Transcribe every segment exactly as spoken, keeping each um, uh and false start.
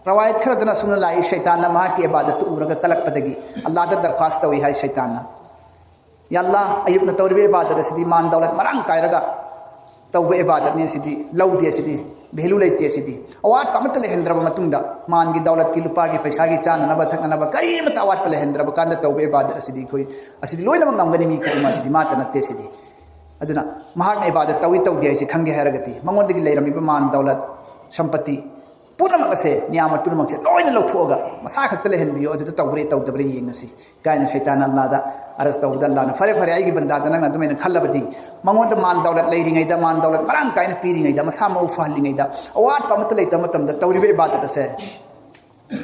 ꯔꯋꯥꯌꯠ ꯈꯔꯗꯅ ꯑꯁꯨꯝꯅ ꯂꯥꯛꯏ, ꯁꯩꯇꯥꯟꯅ ꯃꯍꯥꯛꯀꯤ ꯏꯕꯥꯗꯠꯇꯨ ꯎꯔꯒ ꯀꯜꯂꯛꯄꯗꯒꯤ ꯑꯜꯂꯥꯗ ꯗꯔꯈ꯭ꯋꯥꯁ ꯇꯧꯏ ꯍꯥꯏ ꯁꯩꯇꯥꯟꯅ꯫ "ꯌꯥ ꯑꯜꯂꯥ, ꯑꯌꯨꯛꯅ ꯇꯧꯔꯤꯕ ꯏꯕꯥꯗꯠ ꯑꯁꯤꯗꯤ ꯃꯥꯟ ꯗꯧꯂꯠ ꯃꯔꯥꯡ ꯀꯥꯏꯔꯒ ꯇꯧꯕ ꯏꯕꯥꯗꯠꯅꯤ, ꯑꯁꯤꯗꯤ ꯂꯧꯗꯦ, ꯑꯁꯤꯗꯤ ꯚꯦꯂꯨ ꯂꯩꯇꯦ, ꯑꯁꯤꯗꯤ ꯑꯋꯥꯠꯄ ꯑꯃꯠꯇ ꯂꯩꯍꯟꯗ꯭ꯔꯕ ꯃꯇꯨꯡꯗ, ꯃꯥꯟꯒꯤ ꯗꯧꯂꯠꯀꯤ, ꯂꯨꯄꯥꯒꯤ ꯄꯩꯁꯥꯒꯤ ꯆꯥꯅꯅꯕ ꯊꯛꯅꯅꯕ ꯀꯔꯤꯃꯠꯇ ꯑꯋꯥꯠꯄ ꯂꯩꯍꯟꯗ꯭ꯔꯕ ꯀꯥꯟꯗ ꯇꯧꯕ ꯏꯕꯥꯗꯠ ꯑꯁꯤꯗꯤ ꯑꯩꯈꯣꯏ, ꯑꯁꯤꯗꯤ ꯂꯣꯏꯅꯃꯛ ꯉꯝꯒꯅꯤ, ꯃꯤ ꯈꯨꯗꯤꯡꯃꯛ, ꯑꯁꯤꯗꯤ ꯃꯥꯇ ꯅꯠꯇꯦ, ꯑꯁꯤꯗꯤ"꯫ ꯑꯗꯨꯅ ꯃꯍꯥꯛꯅ ꯏꯕꯥꯗꯠ ꯇꯧꯏ ꯇꯧꯗꯦ ꯍꯥꯏꯁꯤ ꯈꯪꯒꯦ ꯍꯥꯏꯔꯒꯗꯤ, ꯃꯉꯣꯟꯗꯒꯤ ꯂꯩꯔꯝꯃꯤꯕ ꯃꯥꯟ ꯗꯧꯂꯠ, ꯁꯝꯄꯇꯤ ꯄꯨꯝꯅꯃꯛ ꯑꯁꯦ ꯅꯤꯌꯥꯃꯠ ꯄꯨꯝꯅꯃꯛꯁꯦ ꯂꯣꯏꯅ ꯂꯧꯊꯣꯛꯑꯒ ꯃꯁꯥ ꯈꯛꯇ ꯂꯩꯍꯟꯕꯤꯌꯨ, ꯑꯗꯨꯗ ꯇꯧꯕ꯭ꯔꯦ ꯇꯧꯗꯕ꯭ꯔꯦ ꯌꯦꯡꯉꯁꯤ ꯀꯥꯏꯅ ꯁꯩꯇꯥꯟ ꯑꯜꯂꯥꯗ ꯑꯔꯁ ꯇꯧꯕꯗ, ꯑꯜꯂꯥꯅ "ꯐꯔꯦ, ꯐꯔꯦ, ꯑꯩꯒꯤ ꯕꯟꯗꯥꯗ ꯅꯪꯅ ꯑꯗꯨꯃꯥꯏꯅ ꯈꯜꯂꯕꯗꯤ, ꯃꯉꯣꯟꯗ ꯃꯥꯟ ꯗꯧꯂꯠ ꯂꯩꯔꯤꯉꯩꯗ, ꯃꯥꯟ ꯗꯧꯂꯠ ꯃꯔꯥꯡ ꯀꯥꯏꯅ ꯄꯤꯔꯤꯉꯩꯗ, ꯃꯁꯥ ꯃꯎ ꯐꯍꯜꯂꯤꯉꯩꯗ, ꯑꯋꯥꯠꯄ ꯑꯃꯠꯇ ꯂꯩꯇꯕ ꯃꯇꯝꯗ ꯇꯧꯔꯤꯕ ꯏꯕꯥꯗꯠ ꯑꯁꯦ,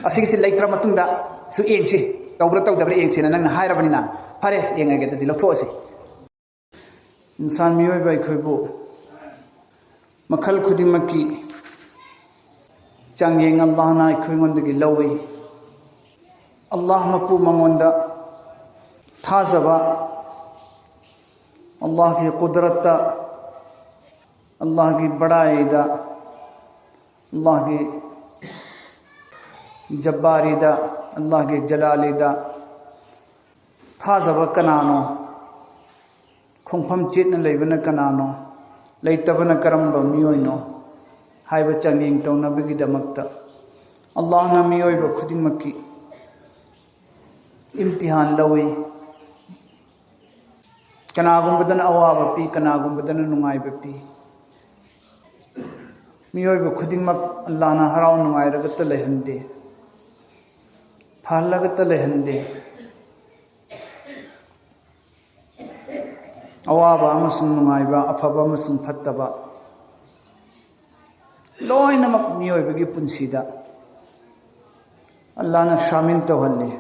ꯑꯁꯤꯒꯤꯁꯤ ꯂꯩꯇ꯭ꯔ ꯃꯇꯨꯡꯗ ꯁꯨ ꯌꯦꯡꯁꯤ, ꯇꯧꯕ꯭ꯔꯥ ꯇꯧꯗꯕ꯭ꯔꯥ ꯌꯦꯡꯁꯤꯅ ꯅꯪꯅ ꯍꯥꯏꯔꯕꯅꯤꯅ, ꯐꯔꯦ, ꯌꯦꯡꯉꯒꯦ, ꯑꯗꯨꯗꯤ ꯂꯧꯊꯣꯛꯑꯁꯤ"꯫ ꯏꯟꯁꯥꯟ ꯃꯤꯑꯣꯏꯕ ꯑꯩꯈꯣꯏꯕꯨ ꯃꯈꯜ ꯈꯨꯗꯤꯡꯃꯛꯀꯤ ꯆꯥꯡꯌꯦꯡ ꯑꯜꯂꯥꯍꯅ ꯑꯩꯈꯣꯏꯉꯣꯟꯗꯒꯤ ꯂꯧꯏ꯫ ꯑꯜꯂꯥꯍ ꯃꯄꯨ ꯃꯉꯣꯟꯗ ꯊꯥꯖꯕ, ꯑꯜꯂꯥꯍꯒꯤ ꯀꯨꯗꯔꯠꯇ, ꯑꯜꯂꯥꯍꯒꯤ ꯕꯔꯥꯏꯗ, ꯑꯜꯂꯥꯍꯒꯤ ꯖꯕꯥꯔꯤꯗ, ꯑꯜꯂꯥꯍꯒꯤ ꯖꯂꯥꯂꯤꯗ ꯊꯥꯖꯕ ꯀꯅꯥꯅꯣ? ꯈꯣꯡꯐꯝ ꯆꯦꯠꯅ ꯂꯩꯕꯅ ꯀꯅꯥꯅꯣ? ꯂꯩꯇꯕꯅ ꯀꯔꯝꯕ ꯃꯤꯑꯣꯏꯅꯣ? ꯍꯥꯏꯕ ꯆꯥꯡꯌꯦꯡ ꯇꯧꯅꯕꯒꯤꯗꯃꯛꯇ ꯑꯜꯂꯥꯍꯅ ꯃꯤꯑꯣꯏꯕ ꯈꯨꯗꯤꯡꯃꯛꯀꯤ ꯏꯝꯇꯤꯍꯥꯟ ꯂꯧꯏ꯫ ꯀꯅꯥꯒꯨꯝꯕꯗꯅ ꯑꯋꯥꯕ ꯄꯤ, ꯀꯅꯥꯒꯨꯝꯕꯗꯅ ꯅꯨꯡꯉꯥꯏꯕ ꯄꯤ꯫ ꯃꯤꯑꯣꯏꯕ ꯈꯨꯗꯤꯡꯃꯛ ꯑꯜꯂꯥꯍꯅ ꯍꯔꯥꯎ ꯅꯨꯡꯉꯥꯏꯔꯒꯇ ꯂꯩꯍꯟꯗꯦ, ꯐꯍꯜꯂꯒꯇ ꯂꯩꯍꯟꯗꯦ꯫ ꯑꯋꯥꯕ ꯑꯃꯁꯨꯡ ꯅꯨꯡꯉꯥꯏꯕ, ꯑꯐꯕ ꯑꯃꯁꯨꯡ ꯐꯠꯇꯕ, ꯂꯣꯏꯅꯃꯛ ꯃꯤꯑꯣꯏꯕꯒꯤ ꯄꯨꯟꯁꯤꯗ ꯑꯜꯂꯥꯍꯅ ꯁꯥꯃꯤꯜ ꯇꯧꯍꯜꯂꯤ꯫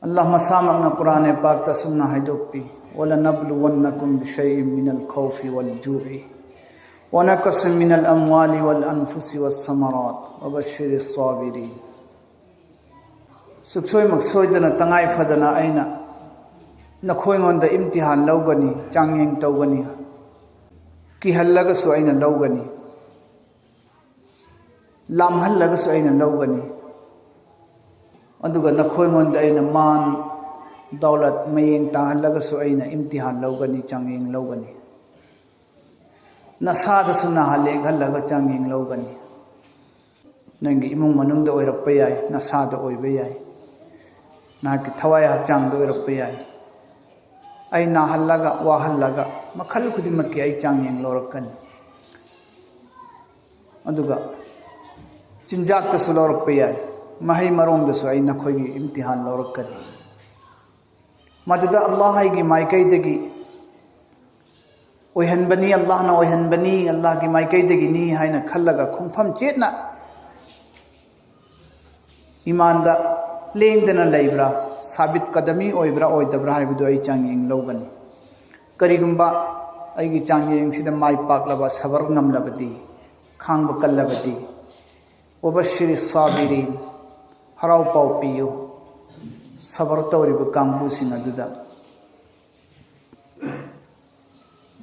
ꯑꯜꯂꯥꯍ ꯃꯁꯥꯃꯛꯅ ꯀꯨꯔꯥꯟ ꯄꯥꯛꯇ ꯑꯁꯨꯝꯅ ꯍꯥꯏꯗꯣꯛꯄꯤ, "ولنبلونكم بشيء من الخوف والجوع ونقص من الأموال والأنفس والثمرات وبشر الصابرين." ꯁꯨꯛꯁꯣꯏꯃꯛ ꯁꯣꯏꯗꯅ, ꯇꯉꯥꯏ ꯐꯗꯅ ꯑꯩꯅ ꯅꯈꯣꯏꯉꯣꯟꯗ ꯏꯝꯇꯤꯍꯥꯟ ꯂꯧꯒꯅꯤ, ꯆꯥꯡꯌꯦꯡ ꯇꯧꯒꯅꯤ, ꯀꯤꯍꯜꯂꯒꯁꯨ ꯑꯩꯅ ꯂꯧꯒꯅꯤ꯫ ꯂꯥꯝꯍꯜꯂꯒꯁꯨ ꯑꯩꯅ ꯂꯧꯒꯅꯤ꯫ ꯑꯗꯨꯒ ꯅꯈꯣꯏꯉꯣꯟꯗ ꯑꯩꯅ ꯃꯥꯟ, ꯗꯧꯂꯠ, ꯃꯌꯦꯡ ꯇꯥꯍꯜꯂꯒꯁꯨ ꯑꯩꯅ ꯏꯝꯇꯤꯍꯥꯟ ꯂꯧꯒꯅꯤ, ꯆꯥꯡꯌꯦꯡ ꯂꯧꯒꯅꯤ꯫ ꯅꯁꯥꯗꯁꯨ ꯅꯥꯍꯜꯂꯦꯛꯍꯜꯂꯒ ꯆꯥꯡꯌꯦꯡ ꯂꯧꯒꯅꯤ꯫ ꯅꯪꯒꯤ ꯏꯃꯨꯡ ꯃꯅꯨꯡꯗ ꯑꯣꯏꯔꯛꯄ ꯌꯥꯏ, ꯅꯁꯥꯗ ꯑꯣꯏꯕ ꯌꯥꯏ, ꯅꯍꯥꯛꯀꯤ ꯊꯋꯥꯏ ꯍꯛꯆꯥꯡꯗ ꯑꯣꯏꯔꯛꯄ ꯌꯥꯏ꯫ ꯑꯩ ꯅꯥꯍꯜꯂꯒ, ꯋꯥꯍꯜꯂꯒ, ꯃꯈꯜ ꯈꯨꯗꯤꯡꯃꯛꯀꯤ ꯑꯩ ꯆꯥꯡꯌꯦꯡ ꯂꯧꯔꯛꯀꯅꯤ꯫ ꯑꯗꯨꯒ ꯆꯤꯟꯖꯥꯛꯇꯁꯨ ꯂꯧꯔꯛꯄ ꯌꯥꯏ, ꯃꯍꯩ ꯃꯔꯣꯡꯗꯁꯨ ꯑꯩ ꯅꯈꯣꯏꯒꯤ ꯏꯝꯇꯤꯍꯥꯟ ꯂꯧꯔꯛꯀꯅꯤ꯫ ꯃꯗꯨꯗ ꯑꯜꯂꯥꯍ ꯑꯩꯒꯤ ꯃꯥꯏꯀꯩꯗꯒꯤ ꯑꯣꯏꯍꯟꯕꯅꯤ, ꯑꯜꯂꯥꯍꯅ ꯑꯣꯏꯍꯟꯕꯅꯤ, ꯑꯜꯂꯥꯍꯒꯤ ꯃꯥꯏꯀꯩꯗꯒꯤꯅꯤ ꯍꯥꯏꯅ ꯈꯜꯂꯒ ꯈꯣꯡꯐꯝ ꯆꯦꯠꯅ ꯏꯃꯥꯟꯗ ꯂꯦꯡꯗꯅ ꯂꯩꯕ꯭ꯔꯥ, ꯁꯥꯕꯤꯠ ꯀꯗꯃꯤ ꯑꯣꯏꯕ꯭ꯔꯥ ꯑꯣꯏꯗꯕ꯭ꯔꯥ ꯍꯥꯏꯕꯗꯨ ꯑꯩ ꯆꯥꯡꯌꯦꯡ ꯂꯧꯒꯅꯤ꯫ ꯀꯔꯤꯒꯨꯝꯕ ꯑꯩꯒꯤ ꯆꯥꯡꯌꯦꯡꯁꯤꯗ ꯃꯥꯏ ꯄꯥꯛꯂꯕ, ꯁꯕꯔ ꯉꯝꯂꯕꯗꯤ, ꯈꯥꯡꯕ ꯀꯜꯂꯕꯗꯤ, "ꯋꯕꯁꯤꯔꯤ ꯁꯥꯕꯤꯔꯤꯟ", ꯍꯔꯥꯎ ꯄꯥꯎ ꯄꯤꯌꯨ ꯁꯕꯔ ꯇꯧꯔꯤꯕ ꯀꯥꯡꯕꯨꯁꯤꯡ ꯑꯗꯨꯗ꯫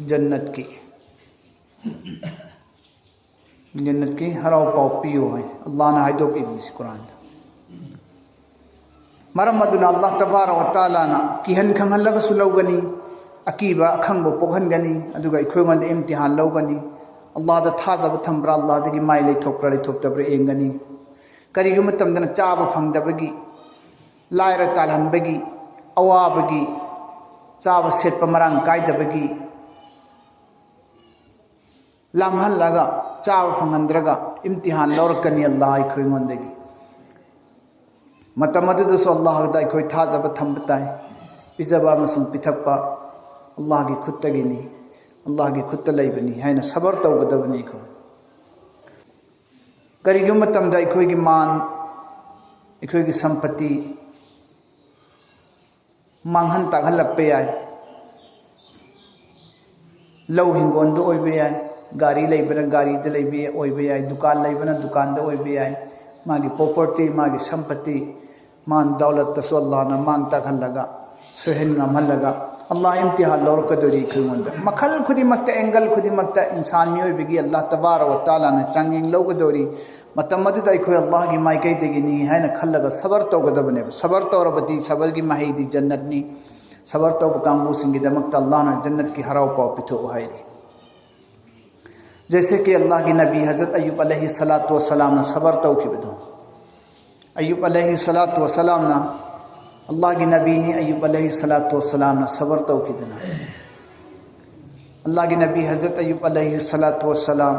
ꯖꯟꯅꯠꯀꯤ, ꯖꯟꯅꯠꯀꯤ ꯍꯔꯥꯎ ꯄꯥꯎ ꯄꯤꯌꯨ ꯍꯥꯏ ꯑꯜꯂꯥꯍꯅ ꯍꯥꯏꯗꯣꯛꯏꯕꯅꯤ ꯁꯤ ꯀꯨꯔꯥꯟꯗ꯫ ꯃꯔꯝ ꯑꯗꯨꯅ ꯑꯜꯂꯥꯍ ꯇꯕꯥꯔꯛ ꯋ ꯇꯥꯂꯥꯅ ꯀꯤꯍꯟ ꯈꯪꯍꯜꯂꯒꯁꯨ ꯂꯧꯒꯅꯤ, ꯑꯀꯤꯕ ꯑꯈꯪꯕ ꯄꯣꯛꯍꯟꯒꯅꯤ, ꯑꯗꯨꯒ ꯑꯩꯈꯣꯏꯉꯣꯟꯗ ꯏꯝꯇꯤꯍꯥꯟ ꯂꯧꯒꯅꯤ꯫ ꯑꯜꯂꯥꯍꯗ ꯊꯥꯖꯕ ꯊꯝꯕ꯭ꯔꯥ, ꯑꯜꯂꯥꯍꯗꯒꯤ ꯃꯥꯏ ꯂꯩꯊꯣꯛꯄ꯭ꯔꯥ ꯂꯩꯊꯣꯛꯇꯕ꯭ꯔꯥ ꯌꯦꯡꯒꯅꯤ꯫ ꯀꯔꯤꯒꯨꯝꯕ ꯃꯇꯝꯗꯅ ꯆꯥꯕ ꯐꯪꯗꯕꯒꯤ, ꯂꯥꯏꯔ ꯇꯥꯜꯍꯟꯕꯒꯤ, ꯑꯋꯥꯕꯒꯤ, ꯆꯥꯕ ꯁꯦꯠꯄ ꯃꯔꯥꯡ ꯀꯥꯏꯗꯕꯒꯤ, ꯂꯥꯝꯍꯜꯂꯒ ꯆꯥꯕ ꯐꯪꯍꯟꯗ꯭ꯔꯒ ꯏꯝꯇꯤꯍꯥꯟ ꯂꯧꯔꯛꯀꯅꯤ ꯑꯜꯂꯥꯍ ꯑꯩꯈꯣꯏꯉꯣꯟꯗꯒꯤ꯫ ꯃꯇꯝ ꯑꯗꯨꯗꯁꯨ ꯑꯜꯂꯥꯍꯗ ꯑꯩꯈꯣꯏ ꯊꯥꯖꯕ ꯊꯝꯕ ꯇꯥꯏ꯫ ꯄꯤꯖꯕ ꯑꯃꯁꯨꯡ ꯄꯤꯊꯛꯄ ꯑꯜꯂꯥꯍꯒꯤ ꯈꯨꯠꯇꯒꯤꯅꯤ, ꯑꯜꯂꯥꯍꯒꯤ ꯈꯨꯠꯇ ꯂꯩꯕꯅꯤ ꯍꯥꯏꯅ ꯁꯕꯔ ꯇꯧꯒꯗꯕꯅꯤ ꯑꯩꯈꯣꯏ꯫ ꯀꯔꯤꯒꯨꯝꯕ ꯃꯇꯝꯗ ꯑꯩꯈꯣꯏꯒꯤ ꯃꯥꯟ, ꯑꯩꯈꯣꯏꯒꯤ ꯁꯝꯄꯇꯤ ꯃꯥꯡꯍꯟ ꯇꯥꯛꯍꯜꯂꯛꯄ ꯌꯥꯏ꯫ ꯂꯧ ꯍꯤꯡꯒꯣꯜꯗ ꯑꯣꯏꯕ ꯌꯥꯏ, ꯒꯥꯔꯤ ꯂꯩꯕꯅ ꯒꯥꯔꯤꯗ ꯂꯩꯕ ꯑꯣꯏꯕ ꯌꯥꯏ, ꯗꯨꯀꯥꯟ ꯂꯩꯕꯅ ꯗꯨꯀꯥꯟꯗ ꯑꯣꯏꯕ ꯌꯥꯏ꯫ ꯃꯥꯒꯤ ꯄ꯭ꯔꯣꯄꯔꯇꯤ, ꯃꯥꯒꯤ ꯁꯝꯄꯇꯤ, ꯃꯥꯟ ꯗꯧꯂꯠꯇꯁꯨ ꯑꯜꯂꯥꯍꯅ ꯃꯥꯡ ꯇꯥꯛꯍꯜꯂꯒ, ꯁꯣꯏꯍꯟ ꯉꯝꯍꯜꯂꯒ, ꯑꯜꯂꯥꯍ ꯏꯝꯇꯤꯍꯥꯟ ꯂꯧꯔꯛꯀꯗꯣꯔꯤ ꯑꯩꯈꯣꯏꯉꯣꯟꯗ꯫ ꯃꯈꯜ ꯈꯨꯗꯤꯡꯃꯛꯇ, ꯑꯦꯡꯒꯜ ꯈꯨꯗꯤꯡꯃꯛꯇ ꯏꯟꯁꯥꯟ ꯃꯤꯑꯣꯏꯕꯒꯤ ꯑꯜꯂꯥꯍ ꯇꯕꯥꯔꯛ ꯋ ꯇꯥꯂꯥꯅ ꯆꯥꯡꯌꯦꯡ ꯂꯧꯒꯗꯣꯔꯤ꯫ ꯃꯇꯝ ꯑꯗꯨꯗ ꯑꯩꯈꯣꯏ ꯑꯜꯂꯥꯍꯒꯤ ꯃꯥꯏꯀꯩꯗꯒꯤꯅꯤ ꯍꯥꯏꯅ ꯈꯜꯂꯒ ꯁꯕꯔ ꯇꯧꯒꯗꯕꯅꯦꯕ꯫ ꯁꯕꯔ ꯇꯧꯔꯕꯗꯤ ꯁꯕꯔꯒꯤ ꯃꯍꯩꯗꯤ ꯖꯟꯅꯠꯅꯤ꯫ ꯁꯕꯔ ꯇꯧꯕ ꯀꯥꯡꯕꯨꯁꯤꯡꯒꯤꯗꯃꯛꯇ ꯑꯜꯂꯥꯍꯅ ꯖꯟꯅꯠꯀꯤ ꯍꯔꯥꯎ ꯄꯥꯎ ꯄꯤꯊꯣꯛꯎ ꯍꯥꯏꯔꯤ꯫ ꯖꯩꯁꯦ ꯀꯤ ꯑꯜꯂꯥꯍꯒꯤ ꯅꯕꯤ ꯍꯖꯔꯠ ꯑꯌꯨꯕ ꯑꯂꯩꯍꯤ ꯁꯂꯥꯇꯨ ꯋꯁꯂꯥꯝꯅ ꯁꯕꯔ ꯇꯧꯈꯤꯕꯗꯣ꯫ ꯑꯌꯨꯕ ꯑꯂꯩꯍꯤ ꯁꯂꯥꯇꯨ ꯋꯁꯂꯥꯝꯅ, ꯑꯜꯂꯥꯍꯒꯤ ꯅꯕꯤꯅꯤ, ꯑꯌꯨꯕ ꯑꯂꯩꯍꯤ ꯁꯂꯥꯇꯨ ꯋꯁꯂꯥꯝꯅ ꯁꯕꯔ ꯇꯧꯈꯤꯗꯅ꯫ ꯑꯜꯂꯥꯍꯒꯤ ꯅꯕꯤ ꯍꯖꯔꯠ ꯑꯌꯨꯕ ꯑꯂꯩꯍꯤ ꯁꯂꯥꯇꯨ ꯋꯁꯂꯥꯝ,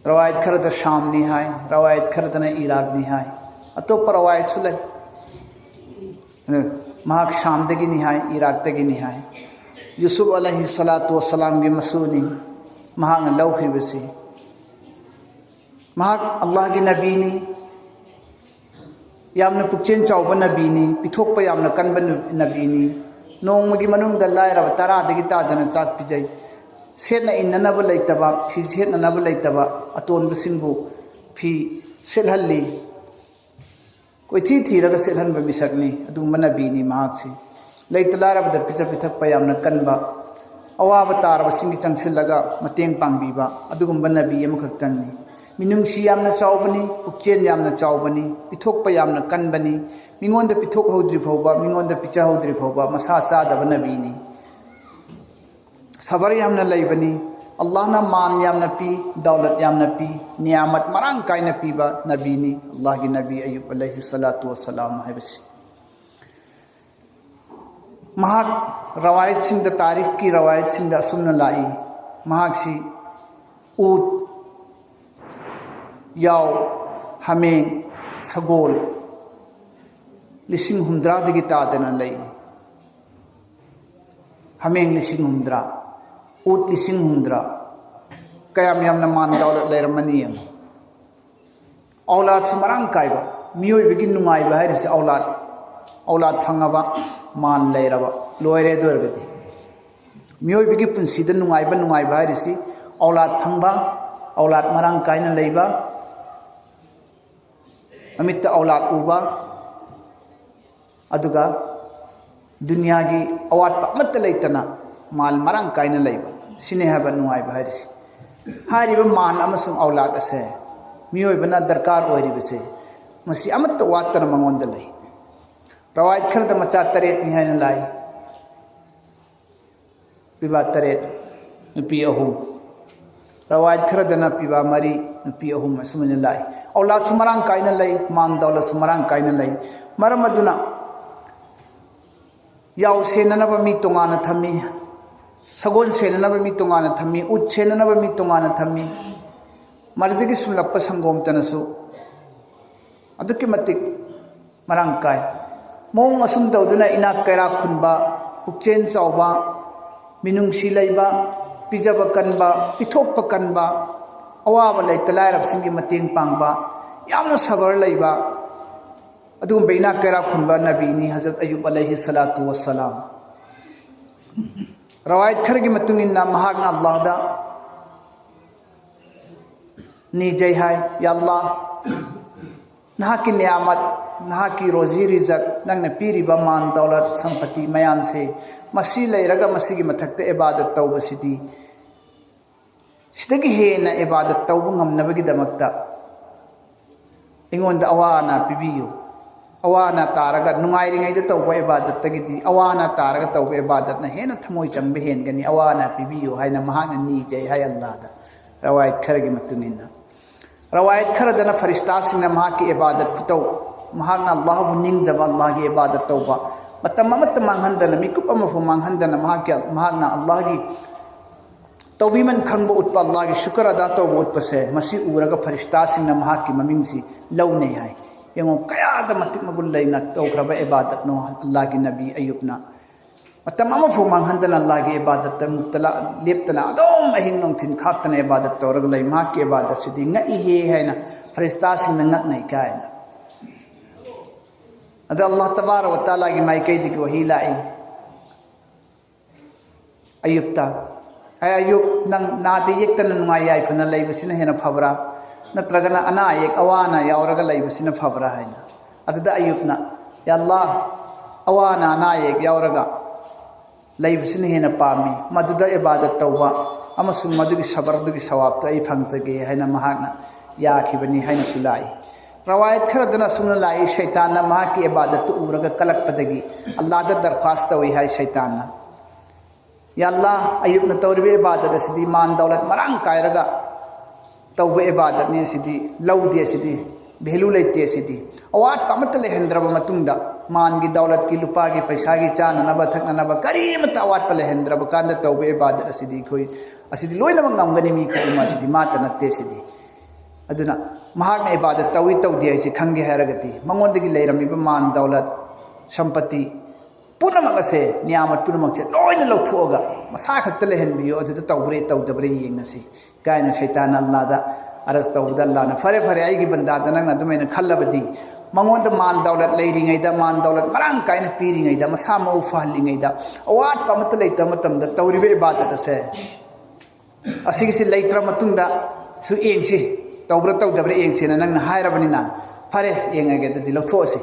ꯔꯋꯥꯌꯠ ꯈꯔꯗ ꯁꯥꯝꯅꯤ ꯍꯥꯏ, ꯔꯋꯥꯌꯠ ꯈꯔꯗꯅ ꯏꯔꯥꯛꯅꯤ ꯍꯥꯏ, ꯑꯇꯣꯞꯄ ꯔꯋꯥꯌꯠꯁꯨ ꯂꯩ꯫ ꯃꯍꯥꯛ ꯁꯥꯝꯗꯒꯤꯅꯤ ꯍꯥꯏ, ꯏꯔꯥꯛꯇꯒꯤꯅꯤ ꯍꯥꯏ꯫ ꯌꯨꯁꯨꯐ ꯑꯂꯩꯍꯤ ꯁꯂꯥꯇꯨ ꯋꯁꯂꯥꯝꯒꯤ ꯃꯁꯨꯅꯤ ꯃꯍꯥꯛꯅ ꯂꯧꯈ꯭ꯔꯤꯕꯁꯤ꯫ ꯃꯍꯥꯛ ꯑꯜꯂꯥꯍꯒꯤ ꯅꯕꯤꯅꯤ, ꯌꯥꯝꯅ ꯄꯨꯛꯆꯦꯜ ꯆꯥꯎꯕ ꯅꯕꯤꯅꯤ, ꯄꯤꯊꯣꯛꯄ ꯌꯥꯝꯅ ꯀꯟꯕ ꯅꯨ-, ꯅꯕꯤꯅꯤ꯫ ꯅꯣꯡꯃꯒꯤ ꯃꯅꯨꯡꯗ ꯂꯥꯏꯔꯕ ꯇꯔꯥꯗꯒꯤ ꯇꯥꯗꯅ ꯆꯥꯛ ꯄꯤꯖꯩ꯫ ꯁꯦꯠꯅ ꯏꯟꯅꯅꯕ ꯂꯩꯇꯕ, ꯐꯤ ꯁꯦꯠꯅꯅꯕ ꯂꯩꯇꯕ ꯑꯇꯣꯟꯕꯁꯤꯡꯕꯨ ꯐꯤ ꯁꯦꯠꯍꯜꯂꯤ꯫ ꯀꯣꯏꯊꯤ ꯊꯤꯔꯒ ꯁꯦꯠꯍꯟꯕ ꯃꯤꯁꯛꯅꯤ꯫ ꯑꯗꯨꯒꯨꯝꯕ ꯅꯕꯤꯅꯤ ꯃꯍꯥꯛꯁꯤ꯫ ꯂꯩꯇ ꯂꯥꯏꯔꯕꯗ ꯄꯤꯖ ꯄꯤꯊꯛꯄ ꯌꯥꯝꯅ ꯀꯟꯕ, ꯑꯋꯥꯕ ꯇꯥꯔꯕꯁꯤꯡꯒꯤ ꯆꯪꯁꯤꯜꯂꯒ ꯃꯇꯦꯡ ꯄꯥꯡꯕꯤꯕ ꯑꯗꯨꯒꯨꯝꯕ ꯅꯕꯤ ꯑꯃꯈꯛꯇꯪꯅꯤ꯫ ꯃꯤꯅꯨꯡꯁꯤ ꯌꯥꯝꯅ ꯆꯥꯎꯕꯅꯤ, ꯄꯨꯛꯆꯦꯜ ꯌꯥꯝꯅ ꯆꯥꯎꯕꯅꯤ, ꯄꯤꯊꯣꯛꯄ ꯌꯥꯝꯅ ꯀꯟꯕꯅꯤ꯫ ꯃꯤꯉꯣꯟꯗ ꯄꯤꯊꯣꯛꯍꯧꯗ꯭ꯔꯤ ꯐꯥꯎꯕ, ꯃꯤꯉꯣꯟꯗ ꯄꯤꯖꯍꯧꯗ꯭ꯔꯤ ꯐꯥꯎꯕ ꯃꯁꯥ ꯆꯥꯗꯕ ꯅꯕꯤꯅꯤ꯫ ꯁꯕꯔ ꯌꯥꯝꯅ ꯂꯩꯕꯅꯤ꯫ ꯑꯜꯂꯥꯍꯅ ꯃꯥꯟ ꯌꯥꯝꯅ ꯄꯤ, ꯗꯧꯂꯠ ꯌꯥꯝꯅ ꯄꯤ, ꯅꯤꯌꯥꯃꯠ ꯃꯔꯥꯡ ꯀꯥꯏꯅ ꯄꯤꯕ ꯅꯕꯤꯅꯤ, ꯑꯜꯂꯥꯍꯒꯤ ꯅꯕꯤ ꯑꯌꯨꯕ ꯑꯂꯩꯍꯤ ꯁꯂꯥꯇꯨ ꯋꯁꯂꯥꯝ ꯍꯥꯏꯕꯁꯤ꯫ ꯃꯍꯥꯛ ꯔꯋꯥꯌꯠꯁꯤꯡꯗ, ꯇꯥꯔꯤꯈꯀꯤ ꯔꯋꯥꯌꯠꯁꯤꯡꯗ ꯑꯁꯨꯝꯅ ꯂꯥꯛꯏ, ꯃꯍꯥꯛꯁꯤ ꯎꯠ, ꯌꯥꯎ, ꯍꯥꯃꯦꯡ, ꯁꯒꯣꯜ ꯂꯤꯁꯤꯡ ꯍꯨꯝꯗ꯭ꯔꯥꯗꯒꯤ ꯇꯥꯗꯅ ꯂꯩ꯫ ꯍꯥꯃꯦꯡ ꯂꯤꯁꯤꯡ ꯍꯨꯝꯗ꯭ꯔꯥ, ꯎꯠ ꯂꯤꯁꯤꯡ ꯍꯨꯝꯗ꯭ꯔꯥ, ꯀꯌꯥꯝ ꯌꯥꯝꯅ ꯃꯥꯟ ꯗꯧꯂꯠ ꯂꯩꯔꯝꯃꯅꯤ ꯌꯦꯡꯉꯨ꯫ ꯑꯧꯂꯥꯗꯁꯨ ꯃꯔꯥꯡ ꯀꯥꯏꯕ꯫ ꯃꯤꯑꯣꯏꯕꯒꯤ ꯅꯨꯡꯉꯥꯏꯕ ꯍꯥꯏꯔꯤꯁꯦ ꯑꯧꯂꯥꯗ, ꯑꯧꯂꯥꯗ ꯐꯪꯉꯕ, ꯃꯥꯟ ꯂꯩꯔꯕ, ꯂꯣꯏꯔꯦ꯫ ꯑꯗꯨ ꯑꯣꯏꯔꯒꯗꯤ ꯃꯤꯑꯣꯏꯕꯒꯤ ꯄꯨꯟꯁꯤꯗ ꯅꯨꯡꯉꯥꯏꯕ, ꯅꯨꯡꯉꯥꯏꯕ ꯍꯥꯏꯔꯤꯁꯤ ꯑꯧꯂꯥꯗ ꯐꯪꯕ, ꯑꯧꯂꯥꯗ ꯃꯔꯥꯡ ꯀꯥꯏꯅ ꯂꯩꯕ, ꯃꯃꯤꯠꯇ ꯑꯧꯂꯥꯗ ꯎꯕ, ꯑꯗꯨꯒ ꯗꯨꯅꯤꯌꯥꯒꯤ ꯑꯋꯥꯠꯄ ꯑꯃꯠꯇ ꯂꯩꯇꯅ ꯃꯥꯜ ꯃꯔꯥꯡ ꯀꯥꯏꯅ ꯂꯩꯕ, ꯁꯤꯅꯤ ꯍꯥꯏꯕ ꯅꯨꯡꯉꯥꯏꯕ ꯍꯥꯏꯔꯤꯁꯤ꯫ ꯍꯥꯏꯔꯤꯕ ꯃꯥꯜ ꯑꯃꯁꯨꯡ ꯑꯧꯂꯥꯗ ꯑꯁꯦ ꯃꯤꯑꯣꯏꯕꯅ ꯗꯔꯀꯥꯔ ꯑꯣꯏꯔꯤꯕꯁꯦ, ꯃꯁꯤ ꯑꯃꯠꯇ ꯋꯥꯠꯇꯅ ꯃꯉꯣꯟꯗ ꯂꯩ꯫ ꯔꯋꯥꯌꯠ ꯈꯔꯗ ꯃꯆꯥ ꯇꯔꯦꯠꯅꯤ ꯍꯥꯏꯅ ꯂꯥꯛꯏ꯫ ꯄꯤꯕꯥ ꯇꯔꯦꯠ, ꯅꯨꯄꯤ ꯑꯍꯨꯝ꯫ ꯔꯋꯥꯌꯠ ꯈꯔꯗꯅ ꯄꯤꯕꯥ ꯃꯔꯤ, ꯅꯨꯄꯤ ꯑꯍꯨꯝ, ꯑꯁꯨꯃꯥꯏꯅ ꯂꯥꯛꯏ꯫ ꯑꯧꯂꯥꯗꯁꯨ ꯃꯔꯥꯡ ꯀꯥꯏꯅ ꯂꯩ, ꯃꯥꯟ ꯗꯧꯂꯠꯁꯨ ꯃꯔꯥꯡ ꯀꯥꯏꯅ ꯂꯩ꯫ ꯃꯔꯝ ꯑꯗꯨꯅ ꯌꯥꯎ ꯁꯦꯟꯅꯅꯕ ꯃꯤ ꯇꯣꯉꯥꯟꯅ ꯊꯝꯃꯤ, ꯁꯒꯣꯜ ꯁꯦꯟꯅꯅꯕ ꯃꯤ ꯇꯣꯉꯥꯟꯅ ꯊꯝꯃꯤ, ꯎꯠ ꯁꯦꯟꯅꯅꯕ ꯃꯤ ꯇꯣꯉꯥꯟꯅ ꯊꯝꯃꯤ꯫ ꯃꯗꯨꯗꯒꯤ ꯁꯨꯝꯂꯛꯄ ꯁꯪꯒꯣꯝꯇꯅꯁꯨ ꯑꯗꯨꯛꯀꯤ ꯃꯇꯤꯛ ꯃꯔꯥꯡ ꯀꯥꯏ꯫ ꯃꯑꯣꯡ ꯑꯁꯨꯝ ꯇꯧꯗꯨꯅ ꯏꯅꯥꯛ ꯀꯩꯔꯥꯛ ꯈꯨꯟꯕ, ꯄꯨꯛꯆꯦꯜ ꯆꯥꯎꯕ, ꯃꯤꯅꯨꯡꯁꯤ ꯂꯩꯕ, ꯄꯤꯖꯕ ꯀꯟꯕ, ꯄꯤꯊꯣꯛꯄ ꯀꯟꯕ, ꯑꯋꯥꯕ ꯂꯩꯇ ꯂꯥꯏꯔꯕꯁꯤꯡꯒꯤ ꯃꯇꯦꯡ ꯄꯥꯡꯕ, ꯌꯥꯝꯅ ꯁꯕꯔ ꯂꯩꯕ, ꯑꯗꯨꯒꯨꯝꯕ ꯏꯅꯥꯛ ꯀꯩꯔꯥꯛ ꯈꯨꯟꯕ ꯅꯕꯤꯅꯤ ꯍꯖꯔꯠ ꯑꯌꯨꯕ ꯑꯂꯩꯍꯤ ꯁꯂꯥꯇꯨ ꯋꯁꯁꯂꯥꯝ꯫ ꯔꯋꯥꯌꯠ ꯈꯔꯒꯤ ꯃꯇꯨꯡ ꯏꯟꯅ ꯃꯍꯥꯛꯅ ꯑꯜꯂꯥꯍꯗ ꯅꯤꯖꯩ ꯍꯥꯏ, "ꯌꯥ ꯑꯜꯂꯥꯍ, ꯅꯍꯥꯛꯀꯤ ꯅꯤꯌꯥꯃꯠ, ꯅꯍꯥꯛꯀꯤ ꯔꯣꯖꯤ ꯔꯤꯖꯛ, ꯅꯪꯅ ꯄꯤꯔꯤꯕ ꯃꯥꯟ ꯗꯧꯂꯠ ꯁꯝꯄꯇꯤ ꯃꯌꯥꯝꯁꯦ, ꯃꯁꯤ ꯂꯩꯔꯒ ꯃꯁꯤꯒꯤ ꯃꯊꯛꯇ ꯏꯕꯥꯗꯠ ꯇꯧꯕꯁꯤꯗꯤ ꯁꯤꯗꯒꯤ ꯍꯦꯟꯅ ꯏꯕꯥꯗꯠ ꯇꯧꯕ ꯉꯝꯅꯕꯒꯤꯗꯃꯛꯇ ꯑꯩꯉꯣꯟꯗ ꯑꯋꯥ ꯑꯅꯥ ꯄꯤꯕꯤꯌꯨ꯫ ꯑꯋꯥ ꯑꯅꯥ ꯇꯥꯔꯒ ꯅꯨꯡꯉꯥꯏꯔꯤꯉꯩꯗ ꯇꯧꯕ ꯏꯕꯥꯗꯠꯇꯒꯤꯗꯤ ꯑꯋꯥ ꯑꯅꯥ ꯇꯥꯔꯒ ꯇꯧꯕ ꯏꯕꯥꯗꯠꯅ ꯍꯦꯟꯅ ꯊꯃꯣꯏ ꯆꯪꯕ ꯍꯦꯟꯒꯅꯤ꯫ ꯑꯋꯥ ꯑꯅꯥ ꯄꯤꯕꯤꯌꯨ" ꯍꯥꯏꯅ ꯃꯍꯥꯛꯅ ꯅꯤꯖꯩ ꯍꯥꯏ ꯑꯜꯂꯥꯍꯗ꯫ ꯔꯋꯥꯌꯠ ꯈꯔꯒꯤ ꯃꯇꯨꯡ ꯏꯟꯅ, ꯔꯋꯥꯌꯠ ꯈꯔꯗꯅ ꯐꯔꯤꯁꯇꯥꯁꯤꯡꯅ ꯃꯍꯥꯛꯀꯤ ꯏꯕꯥꯗꯠ ꯈꯨꯇꯧ, ꯃꯍꯥꯛꯅ ꯑꯜꯂꯥꯍꯕꯨ ꯅꯤꯡꯖꯕ, ꯑꯜꯂꯥꯍꯒꯤ ꯏꯕꯥꯗꯠ ꯇꯧꯕ, ꯃꯇꯝ ꯑꯃꯠꯇ ꯃꯥꯡꯍꯟꯗꯅ, ꯃꯤꯀꯨꯞ ꯑꯃꯐꯥꯎ ꯃꯥꯡꯍꯟꯗꯅ ꯃꯍꯥꯛꯀꯤ, ꯃꯍꯥꯛꯅ ꯑꯜꯂꯥꯍꯒꯤ ꯇꯧꯕꯤꯃꯟ ꯈꯪꯕ ꯎꯠꯄ, ꯑꯜꯂꯥꯍꯒꯤ ꯁꯨꯀꯔ ꯑꯗꯥ ꯇꯧꯕ ꯎꯠꯄꯁꯦ, ꯃꯁꯤ ꯎꯔꯒ ꯐꯔꯤꯁꯇꯥꯁꯤꯡꯅ ꯃꯍꯥꯛꯀꯤ ꯃꯃꯤꯡꯁꯤ ꯂꯧꯅꯩ ꯍꯥꯏ꯫ ꯌꯦꯡꯉꯣ, ꯀꯌꯥꯗ ꯃꯇꯤꯛ ꯃꯒꯨꯟ ꯂꯩꯅ ꯇꯧꯈ꯭ꯔꯕ ꯏꯕꯥꯗꯠꯅꯣ ꯑꯜꯂꯥꯍꯒꯤ ꯅꯕꯤ ꯑꯌꯨꯕꯅ꯫ ꯃꯇꯝ ꯑꯃꯐꯥꯎ ꯃꯥꯡꯍꯟꯗꯅ ꯑꯜꯂꯥꯍꯒꯤ ꯏꯕꯥꯗꯠꯇ ꯃꯨꯛꯇꯂꯥ ꯂꯦꯞꯇꯅ ꯑꯗꯨꯝ ꯑꯍꯤꯡ ꯅꯨꯡꯊꯤꯜ ꯈꯥꯛꯇꯅ ꯏꯕꯥꯗꯠ ꯇꯧꯔꯒ ꯂꯩ꯫ ꯃꯍꯥꯛꯀꯤ ꯏꯕꯥꯗꯠꯁꯤꯗꯤ ꯉꯛꯏꯍꯦ ꯍꯥꯏꯅ ꯐꯔꯤꯁꯇꯥꯁꯤꯡꯅ ꯉꯛꯅꯩ ꯀꯥꯏꯅ꯫ ꯑꯗ ꯑꯜꯂꯥꯍ ꯇꯕꯥꯔꯛ ꯋ ꯇꯥꯂꯥꯒꯤ ꯃꯥꯏꯀꯩꯗꯒꯤ ꯋꯥꯍꯤ ꯂꯥꯛꯏ ꯑꯌꯨꯕꯇ, "ꯑꯦ ꯑꯌꯨꯕ, ꯅꯪ ꯅꯥꯗ ꯌꯦꯛꯇꯅ ꯅꯨꯡꯉꯥꯏ ꯌꯥꯏꯐꯅ ꯂꯩꯕꯁꯤꯅ ꯍꯦꯟꯅ ꯐꯕ꯭ꯔꯥ, ꯅꯠꯇ꯭ꯔꯒꯅ ꯑꯅꯥ ꯑꯌꯦꯛ ꯑꯋꯥ ꯑꯅꯥ ꯌꯥꯎꯔꯒ ꯂꯩꯕꯁꯤꯅ ꯐꯕ꯭ꯔꯥ?" ꯍꯥꯏꯅ꯫ ꯑꯗꯨꯗ ꯑꯌꯨꯕꯅ, "ꯌꯥ ꯑꯜꯂꯥꯍ, ꯑꯋꯥ ꯑꯅꯥ, ꯑꯅꯥ ꯑꯌꯦꯛ ꯌꯥꯎꯔꯒ ꯂꯩꯕꯁꯤꯅ ꯍꯦꯟꯅ ꯄꯥꯝꯃꯤ꯫ ꯃꯗꯨꯗ ꯏꯕꯥꯗꯠ ꯇꯧꯕ ꯑꯃꯁꯨꯡ ꯃꯗꯨꯒꯤ ꯁꯕꯔꯗꯨꯒꯤ ꯁꯋꯥꯕꯇꯣ ꯑꯩ ꯐꯪꯖꯒꯦ ꯍꯥꯏꯅ ꯃꯍꯥꯛꯅ ꯌꯥꯈꯤꯕꯅꯤ ꯍꯥꯏꯅꯁꯨ ꯂꯥꯛꯏ꯫ ꯔꯋꯥꯌꯠ ꯈꯔꯗꯅ ꯑꯁꯨꯝꯅ ꯂꯥꯛꯏ, ꯁꯩꯇꯥꯟꯅ ꯃꯍꯥꯛꯀꯤ ꯏꯕꯥꯗꯠꯇꯨ ꯎꯔꯒ ꯀꯂꯛꯄꯗꯒꯤ ꯑꯜꯂꯥꯗ ꯗꯔꯈ꯭ꯋꯥꯁ ꯇꯧꯏ ꯍꯥꯏ ꯁꯩꯇꯥꯟꯅ꯫ "ꯌꯥ ꯑꯜꯂꯥ, ꯑꯌꯨꯞꯅ ꯇꯧꯔꯤꯕ ꯏꯕꯥꯗꯠ ꯑꯁꯤꯗꯤ ꯃꯥꯟ ꯗꯧꯂꯠ ꯃꯔꯥꯡ ꯀꯥꯏꯔꯒ ꯇꯧꯕ ꯏꯕꯥꯗꯠꯅꯤ, ꯑꯁꯤꯗꯤ ꯂꯧꯗꯦ, ꯑꯁꯤꯗꯤ ꯚꯦꯂꯨ ꯂꯩꯇꯦ, ꯑꯁꯤꯗꯤ ꯑꯋꯥꯠꯄ ꯑꯃꯠꯇ ꯂꯩꯍꯟꯗ꯭ꯔꯕ ꯃꯇꯨꯡꯗ, ꯃꯥꯟꯒꯤ ꯗꯧꯂꯠꯀꯤ, ꯂꯨꯄꯥꯒꯤ, ꯄꯩꯁꯥꯒꯤ, ꯆꯥꯅꯅꯕ ꯊꯛꯅꯅꯕ ꯀꯔꯤꯃꯠꯇ ꯑꯋꯥꯠꯄ ꯂꯩꯍꯟꯗ꯭ꯔꯕ ꯀꯥꯟꯗ ꯇꯧꯕ ꯏꯕꯥꯗꯠ ꯑꯁꯤꯗꯤ ꯑꯩꯈꯣꯏ, ꯑꯁꯤꯗꯤ ꯂꯣꯏꯅꯃꯛ ꯉꯝꯒꯅꯤ ꯃꯤ ꯈꯨꯗꯤꯡꯃꯛ, ꯑꯁꯤꯗꯤ ꯃꯥꯇ ꯅꯠꯇꯦ, ꯑꯁꯤꯗꯤ"꯫ ꯑꯗꯨꯅ ꯃꯍꯥꯛꯅ ꯏꯕꯥꯗꯠ ꯇꯧꯏ ꯇꯧꯗꯦ ꯍꯥꯏꯁꯤ ꯈꯪꯒꯦ ꯍꯥꯏꯔꯒꯗꯤ, ꯃꯉꯣꯟꯗꯒꯤ ꯂꯩꯔꯝꯃꯤꯕ ꯃꯥꯟ ꯗꯧꯂꯠ, ꯁꯝꯄꯇꯤ ꯄꯨꯝꯅꯃꯛ ꯑꯁꯦ, ꯅꯤꯌꯥꯃꯠ ꯄꯨꯝꯅꯃꯛꯁꯦ ꯂꯣꯏꯅ ꯂꯧꯊꯣꯛꯑꯒ ꯃꯁꯥ ꯈꯛꯇ ꯂꯩꯍꯟꯕꯤꯌꯨ, ꯑꯗꯨꯗ ꯇꯧꯕ꯭ꯔꯦ ꯇꯧꯗꯕ꯭ꯔꯦ ꯌꯦꯡꯉꯁꯤ ꯀꯥꯏꯅ ꯁꯩꯇꯥꯟꯅ ꯑꯜꯂꯥꯗ ꯑꯔꯖ ꯇꯧꯕꯗ, ꯑꯜꯂꯥꯅ, "ꯐꯔꯦ, ꯐꯔꯦ, ꯑꯩꯒꯤ ꯕꯟꯗꯥꯗ ꯅꯪꯅ ꯑꯗꯨꯃꯥꯏꯅ ꯈꯜꯂꯕꯗꯤ, ꯃꯉꯣꯟꯗ ꯃꯥꯟ ꯗꯧꯂꯠ ꯂꯩꯔꯤꯉꯩꯗ, ꯃꯥꯟ ꯗꯧꯂꯠ ꯃꯔꯥꯡ ꯀꯥꯏꯅ ꯄꯤꯔꯤꯉꯩꯗ, ꯃꯁꯥ ꯃꯎ ꯐꯍꯜꯂꯤꯉꯩꯗ, ꯑꯋꯥꯠꯄ ꯑꯃꯠꯇ ꯂꯩꯇꯕ ꯃꯇꯝꯗ ꯇꯧꯔꯤꯕ ꯏꯕꯥꯗꯠ ꯑꯁꯦ, ꯑꯁꯤꯒꯤꯁꯤ ꯂꯩꯇ꯭ꯔ ꯃꯇꯨꯡꯗ ꯁꯨ ꯌꯦꯡꯁꯤ, ꯇꯧꯕ꯭ꯔꯥ ꯇꯧꯗꯕ꯭ꯔꯥ ꯌꯦꯡꯁꯦꯅ ꯅꯪꯅ ꯍꯥꯏꯔꯕꯅꯤꯅ, ꯐꯔꯦ, ꯌꯦꯡꯉꯒꯦ, ꯑꯗꯨꯗꯤ ꯂꯧꯊꯣꯛꯑꯁꯤ꯫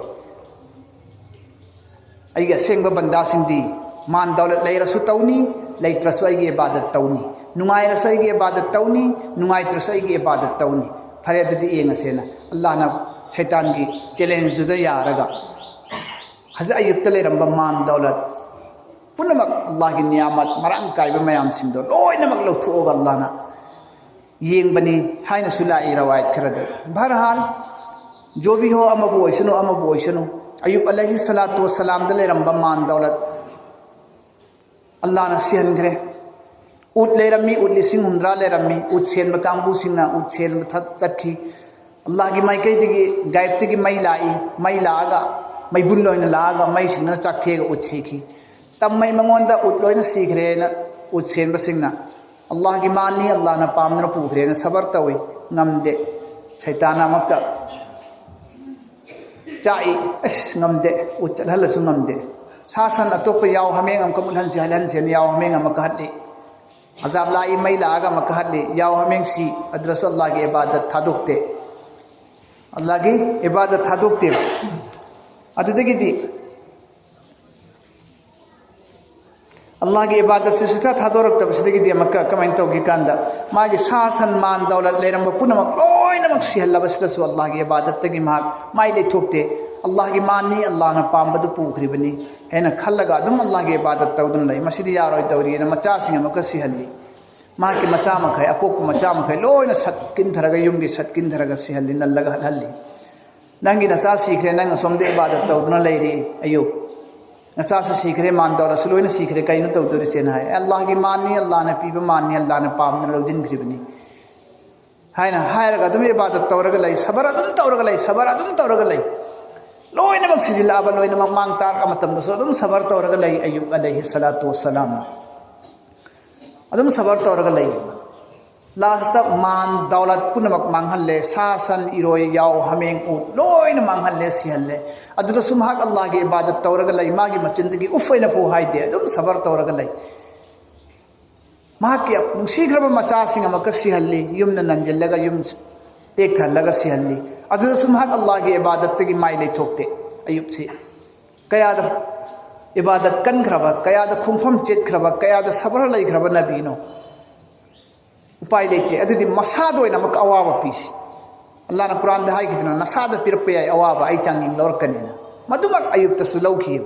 ꯑꯩꯒꯤ ꯑꯁꯦꯡꯕ ꯕꯟꯗꯥꯁꯤꯡꯗꯤ ꯃꯥꯟ ꯗꯧꯂꯠ ꯂꯩꯔꯁꯨ ꯇꯧꯅꯤ, ꯂꯩꯇ꯭ꯔꯁꯨ ꯑꯩꯒꯤ ꯏꯕꯥꯗꯠ ꯇꯧꯅꯤ, ꯅꯨꯡꯉꯥꯏꯔꯁꯨ ꯑꯩꯒꯤ ꯏꯕꯥꯗꯠ ꯇꯧꯅꯤ, ꯅꯨꯡꯉꯥꯏꯇ꯭ꯔꯁꯨ ꯑꯩꯒꯤ ꯏꯕꯥꯗꯠ ꯇꯧꯅꯤ꯫ ꯐꯔꯦ, ꯑꯗꯨꯗꯤ ꯌꯦꯡꯉꯁꯦꯅ ꯑꯜꯂꯥꯍꯅ ꯁꯩꯇꯥꯟꯒꯤ ꯆꯦꯂꯦꯟꯖꯗꯨꯗ ꯌꯥꯔꯒ ꯍꯧꯖꯤꯛ ꯑꯌꯨꯛꯇ ꯂꯩꯔꯝꯕ ꯃꯥꯟ ꯗꯧꯂꯠ ꯄꯨꯝꯅꯃꯛ, ꯑꯜꯂꯥꯍꯒꯤ ꯅꯤꯌꯥꯃꯠ ꯃꯔꯥꯡ ꯀꯥꯏꯕ ꯃꯌꯥꯝꯁꯤꯡꯗꯣ ꯂꯣꯏꯅꯃꯛ ꯂꯧꯊꯣꯛꯑꯒ ꯑꯜꯂꯥꯍꯅ ꯌꯦꯡꯕꯅꯤ ꯍꯥꯏꯅꯁꯨ ꯂꯥꯛꯏ ꯔꯋꯥꯌꯠ ꯈꯔꯗ꯫ ꯕꯍꯔꯍꯥꯜ, ꯖꯣꯕꯤ ꯍꯣ, ꯑꯃꯕꯨ ꯑꯣꯏꯁꯅꯨ, ꯑꯃꯕꯨ ꯑꯣꯏꯁꯅꯨ, ꯑꯌꯨꯕ ꯑꯂꯩꯍꯤ ꯁꯂꯥꯇꯨ ꯋꯁꯁꯂꯥꯝꯗ ꯂꯩꯔꯝꯕ ꯃꯥꯟ ꯗꯧꯂꯠ ꯑꯜꯂꯥꯍꯅ ꯁꯤꯍꯟꯈ꯭ꯔꯦ꯫ ꯎꯠ ꯂꯩꯔꯝꯃꯤ, ꯎꯠ ꯂꯤꯁꯤꯡ ꯍꯨꯝꯗ꯭ꯔꯥ ꯂꯩꯔꯝꯃꯤ꯫ ꯎꯠ ꯁꯦꯟꯕ ꯀꯥꯡꯕꯨꯁꯤꯡꯅ ꯎꯠ ꯁꯦꯟꯕ ꯊ-, ꯆꯠꯈꯤ꯫ ꯑꯜꯂꯥꯍꯒꯤ ꯃꯥꯏꯀꯩꯗꯒꯤ, ꯒꯥꯏꯕꯇꯒꯤ ꯃꯩ ꯂꯥꯛꯏ꯫ ꯃꯩ ꯂꯥꯛꯑꯒ, ꯃꯩꯕꯨꯟ ꯑꯣꯏꯅ ꯂꯥꯛꯑꯒ ꯃꯩꯁꯤꯡꯗꯨꯅ ꯆꯥꯛꯊꯦꯛꯑꯒ ꯎꯠ ꯁꯤꯈꯤ꯫ ꯇꯝꯃꯩ ꯃꯉꯣꯟꯗ ꯎꯠ ꯂꯣꯏꯅ ꯁꯤꯈ꯭ꯔꯦꯅ ꯎꯠ ꯁꯦꯟꯕꯁꯤꯡꯅ, "ꯑꯜꯂꯥꯍꯒꯤ ꯃꯥꯟꯅꯤ, ꯑꯜꯂꯥꯍꯅ ꯄꯥꯝꯗꯨꯅ ꯄꯨꯈ꯭ꯔꯦꯅ" ꯁꯕꯔ ꯇꯧꯏ, ꯉꯝꯗꯦ꯫ ꯁꯩꯇꯥꯟ ꯑꯃꯨꯛꯀ ꯆꯥꯛꯏ, ꯑꯁ, ꯉꯝꯗꯦ, ꯎꯠ ꯆꯠꯍꯜꯂꯁꯨ ꯉꯝꯗꯦ꯫ ꯁꯥ ꯁꯟ ꯑꯇꯣꯞꯄ ꯌꯥꯎ ꯍꯥꯃꯦꯡ ꯑꯃꯈꯛ ꯃꯨꯠꯍꯟꯁꯤ, ꯍꯜꯍꯟꯁꯦꯅ ꯌꯥꯎ ꯍꯥꯃꯦꯡ ꯑꯃ ꯀꯥꯍꯠꯂꯤ꯫ ꯑꯖꯥꯕ ꯂꯥꯛꯏ, ꯃꯩ ꯂꯥꯛꯑꯒ ꯑꯃ ꯀꯥꯍꯠꯂꯤ, ꯌꯥꯎ ꯍꯥꯃꯦꯡ ꯁꯤ, ꯑꯗꯨꯗꯁꯨ ꯑꯜꯂꯥꯍꯒꯤ ꯏꯕꯥꯗꯠ ꯊꯥꯗꯣꯛꯇꯦ꯫ ꯑꯜꯂꯥꯍꯒꯤ ꯏꯕꯥꯗꯠ ꯊꯥꯗꯣꯛꯇꯦ꯫ ꯑꯗꯨꯗꯒꯤꯗꯤ ꯑꯜꯂꯥꯍꯒꯤ ꯏꯕꯥꯗꯠꯁꯤ ꯁꯨꯊꯥ ꯊꯥꯗꯣꯔꯛꯇꯕꯁꯤꯗꯒꯤꯗꯤ ꯑꯃꯨꯛꯀ ꯀꯃꯥꯏꯅ ꯇꯧꯒꯦ ꯀꯥꯟꯗ, ꯃꯥꯒꯤ ꯁꯥ ꯁꯟ ꯃꯥꯟ ꯗꯧꯂꯠ ꯂꯩꯔꯝꯕ ꯄꯨꯝꯅꯃꯛ ꯂꯣꯏꯅꯃꯛ ꯁꯤꯍꯜꯂꯕꯁꯤꯗꯁꯨ ꯑꯜꯂꯥꯍꯒꯤ ꯏꯕꯥꯗꯠꯇꯒꯤ ꯃꯍꯥꯛ ꯃꯥꯏ ꯂꯩꯊꯣꯛꯇꯦ꯫ ꯑꯜꯂꯥꯍꯒꯤ ꯃꯥꯟꯅꯤ, ꯑꯜꯂꯥꯍꯅ ꯄꯥꯝꯕꯗꯨ ꯄꯨꯈ꯭ꯔꯤꯕꯅꯤ ꯍꯥꯏꯅ ꯈꯜꯂꯒ ꯑꯗꯨꯝ ꯑꯜꯂꯥꯍꯒꯤ ꯏꯕꯥꯗꯠ ꯇꯧꯗꯨꯅ ꯂꯩ꯫ ꯃꯁꯤꯗꯤ ꯌꯥꯔꯣꯏꯗꯧꯔꯤꯅ ꯃꯆꯥꯁꯤꯡ ꯑꯃꯨꯛꯀ ꯁꯤꯍꯜꯂꯤ꯫ ꯃꯍꯥꯛꯀꯤ ꯃꯆꯥ ꯃꯈꯩ, ꯑꯄꯣꯛꯄ ꯃꯆꯥ ꯃꯈꯩ ꯂꯣꯏꯅ ꯁꯠ ꯀꯤꯟꯊꯔꯒ, ꯌꯨꯝꯒꯤ ꯁꯠ ꯀꯤꯟꯊꯔꯒ ꯁꯤꯍꯜꯂꯤ, ꯅꯜꯂꯒ ꯍꯜꯍꯜꯂꯤ꯫ ꯅꯪꯒꯤ ꯅꯆꯥ ꯁꯤꯈ꯭ꯔꯦ, ꯅꯪ ꯑꯁꯣꯝꯗ ꯏꯕꯥꯗꯠ ꯇꯧꯗꯨꯅ ꯂꯩꯔꯤ꯫ ꯑꯌꯨꯛ ꯅꯆꯥꯁꯨ ꯁꯤꯈ꯭ꯔꯦ, ꯃꯥꯟ ꯗꯧꯂꯠꯁꯨ ꯂꯣꯏꯅ ꯁꯤꯈ꯭ꯔꯦ, ꯀꯩꯅꯣ ꯇꯧꯗꯣꯔꯤꯁꯦꯅ ꯍꯥꯏ꯫ ꯑꯜꯂꯥꯍꯒꯤ ꯃꯥꯟꯅꯤ, ꯑꯜꯂꯥꯍꯅ ꯄꯤꯕ ꯃꯥꯟꯅꯤ, ꯑꯜꯂꯥꯍꯅ ꯄꯥꯝꯗꯅ ꯂꯧꯁꯤꯟꯈ꯭ꯔꯤꯕꯅꯤ ꯍꯥꯏꯅ ꯍꯥꯏꯔꯒ ꯑꯗꯨꯝ ꯏꯕꯥꯗꯠ ꯇꯧꯔꯒ ꯂꯩ, ꯁꯕꯔ ꯑꯗꯨꯝ ꯇꯧꯔꯒ ꯂꯩ, ꯁꯕꯔ ꯑꯗꯨꯝ ꯇꯧꯔꯒ ꯂꯩ꯫ ꯂꯣꯏꯅꯃꯛ ꯁꯤꯖꯤꯜꯂꯛꯑꯕ, ꯂꯣꯏꯅꯃꯛ ꯃꯥꯡ ꯇꯥꯔꯛꯄ ꯃꯇꯝꯗꯁꯨ ꯑꯗꯨꯝ ꯁꯕꯔ ꯇꯧꯔꯒ ꯂꯩ ꯑꯌꯨꯕ ꯑꯂꯩꯍꯤ ꯁꯂꯥꯇꯨ ꯋꯁꯁꯂꯥꯝ꯫ ꯑꯗꯨꯝ ꯁꯕꯔ ꯇꯧꯔꯒ ꯂꯩ꯫ ꯂꯥꯁꯇ ꯃꯥꯟ ꯗꯧꯂꯠ ꯄꯨꯝꯅꯃꯛ ꯃꯥꯡꯍꯜꯂꯦ, ꯁꯥ ꯁꯟ, ꯏꯔꯣꯏ, ꯌꯥꯎ, ꯍꯥꯃꯦꯡ, ꯎꯠ ꯂꯣꯏꯅ ꯃꯥꯡꯍꯜꯂꯦ, ꯁꯤꯍꯜꯂꯦ꯫ ꯑꯗꯨꯗꯁꯨ ꯃꯍꯥꯛ ꯑꯜꯂꯥꯍꯒꯤ ꯏꯕꯥꯗꯠ ꯇꯧꯔꯒ ꯂꯩ, ꯃꯥꯒꯤ ꯃꯆꯤꯟꯗꯒꯤ ꯎꯐ ꯑꯣꯏꯅ ꯐꯥꯎ ꯍꯥꯏꯗꯦ, ꯑꯗꯨꯝ ꯁꯕꯔ ꯇꯧꯔꯒ ꯂꯩ꯫ ꯃꯍꯥꯛꯀꯤ ꯅꯨꯡꯁꯤꯈ꯭ꯔꯕ ꯃꯆꯥꯁꯤꯡ ꯑꯃꯨꯛꯀ ꯁꯤꯍꯜꯂꯤ, ꯌꯨꯝꯅ ꯅꯟꯁꯤꯜꯂꯒ ꯌꯨꯝ ꯇꯦꯛꯊꯍꯜꯂꯒ ꯁꯤꯍꯜꯂꯤ꯫ ꯑꯗꯨꯗꯁꯨ ꯃꯍꯥꯛ ꯑꯜꯂꯥꯍꯒꯤ ꯏꯕꯥꯗꯠꯇꯒꯤ ꯃꯥꯏ ꯂꯩꯊꯣꯛꯇꯦ꯫ ꯑꯌꯨꯕꯁꯤ ꯀꯌꯥꯗ ꯏꯕꯥꯗꯠ ꯀꯟꯈ꯭ꯔꯕ, ꯀꯌꯥꯗ ꯈꯣꯡꯐꯝ ꯆꯦꯠꯈ꯭ꯔꯕ, ꯀꯌꯥꯗ ꯁꯕꯔ ꯂꯩꯈ꯭ꯔꯕ ꯅꯕꯤꯅꯣ? ꯎꯄꯥꯏ ꯂꯩꯇꯦ꯫ ꯑꯗꯨꯗꯤ ꯃꯁꯥꯗ ꯑꯣꯏꯅ ꯑꯃꯨꯛꯀ ꯑꯋꯥꯕ ꯄꯤꯁꯤ꯫ ꯑꯜꯂꯥꯍꯅ ꯀꯨꯔꯥꯟꯗ ꯍꯥꯏꯈꯤꯗꯅ, "ꯅꯁꯥꯗ ꯄꯤꯔꯛꯄ ꯌꯥꯏ ꯑꯋꯥꯕ, ꯑꯩ ꯆꯥꯡꯌꯦꯡ ꯂꯧꯔꯛꯀꯅꯤꯅ"꯫ ꯃꯗꯨꯃꯛ ꯑꯌꯨꯕꯇꯁꯨ ꯂꯧꯈꯤꯕ꯫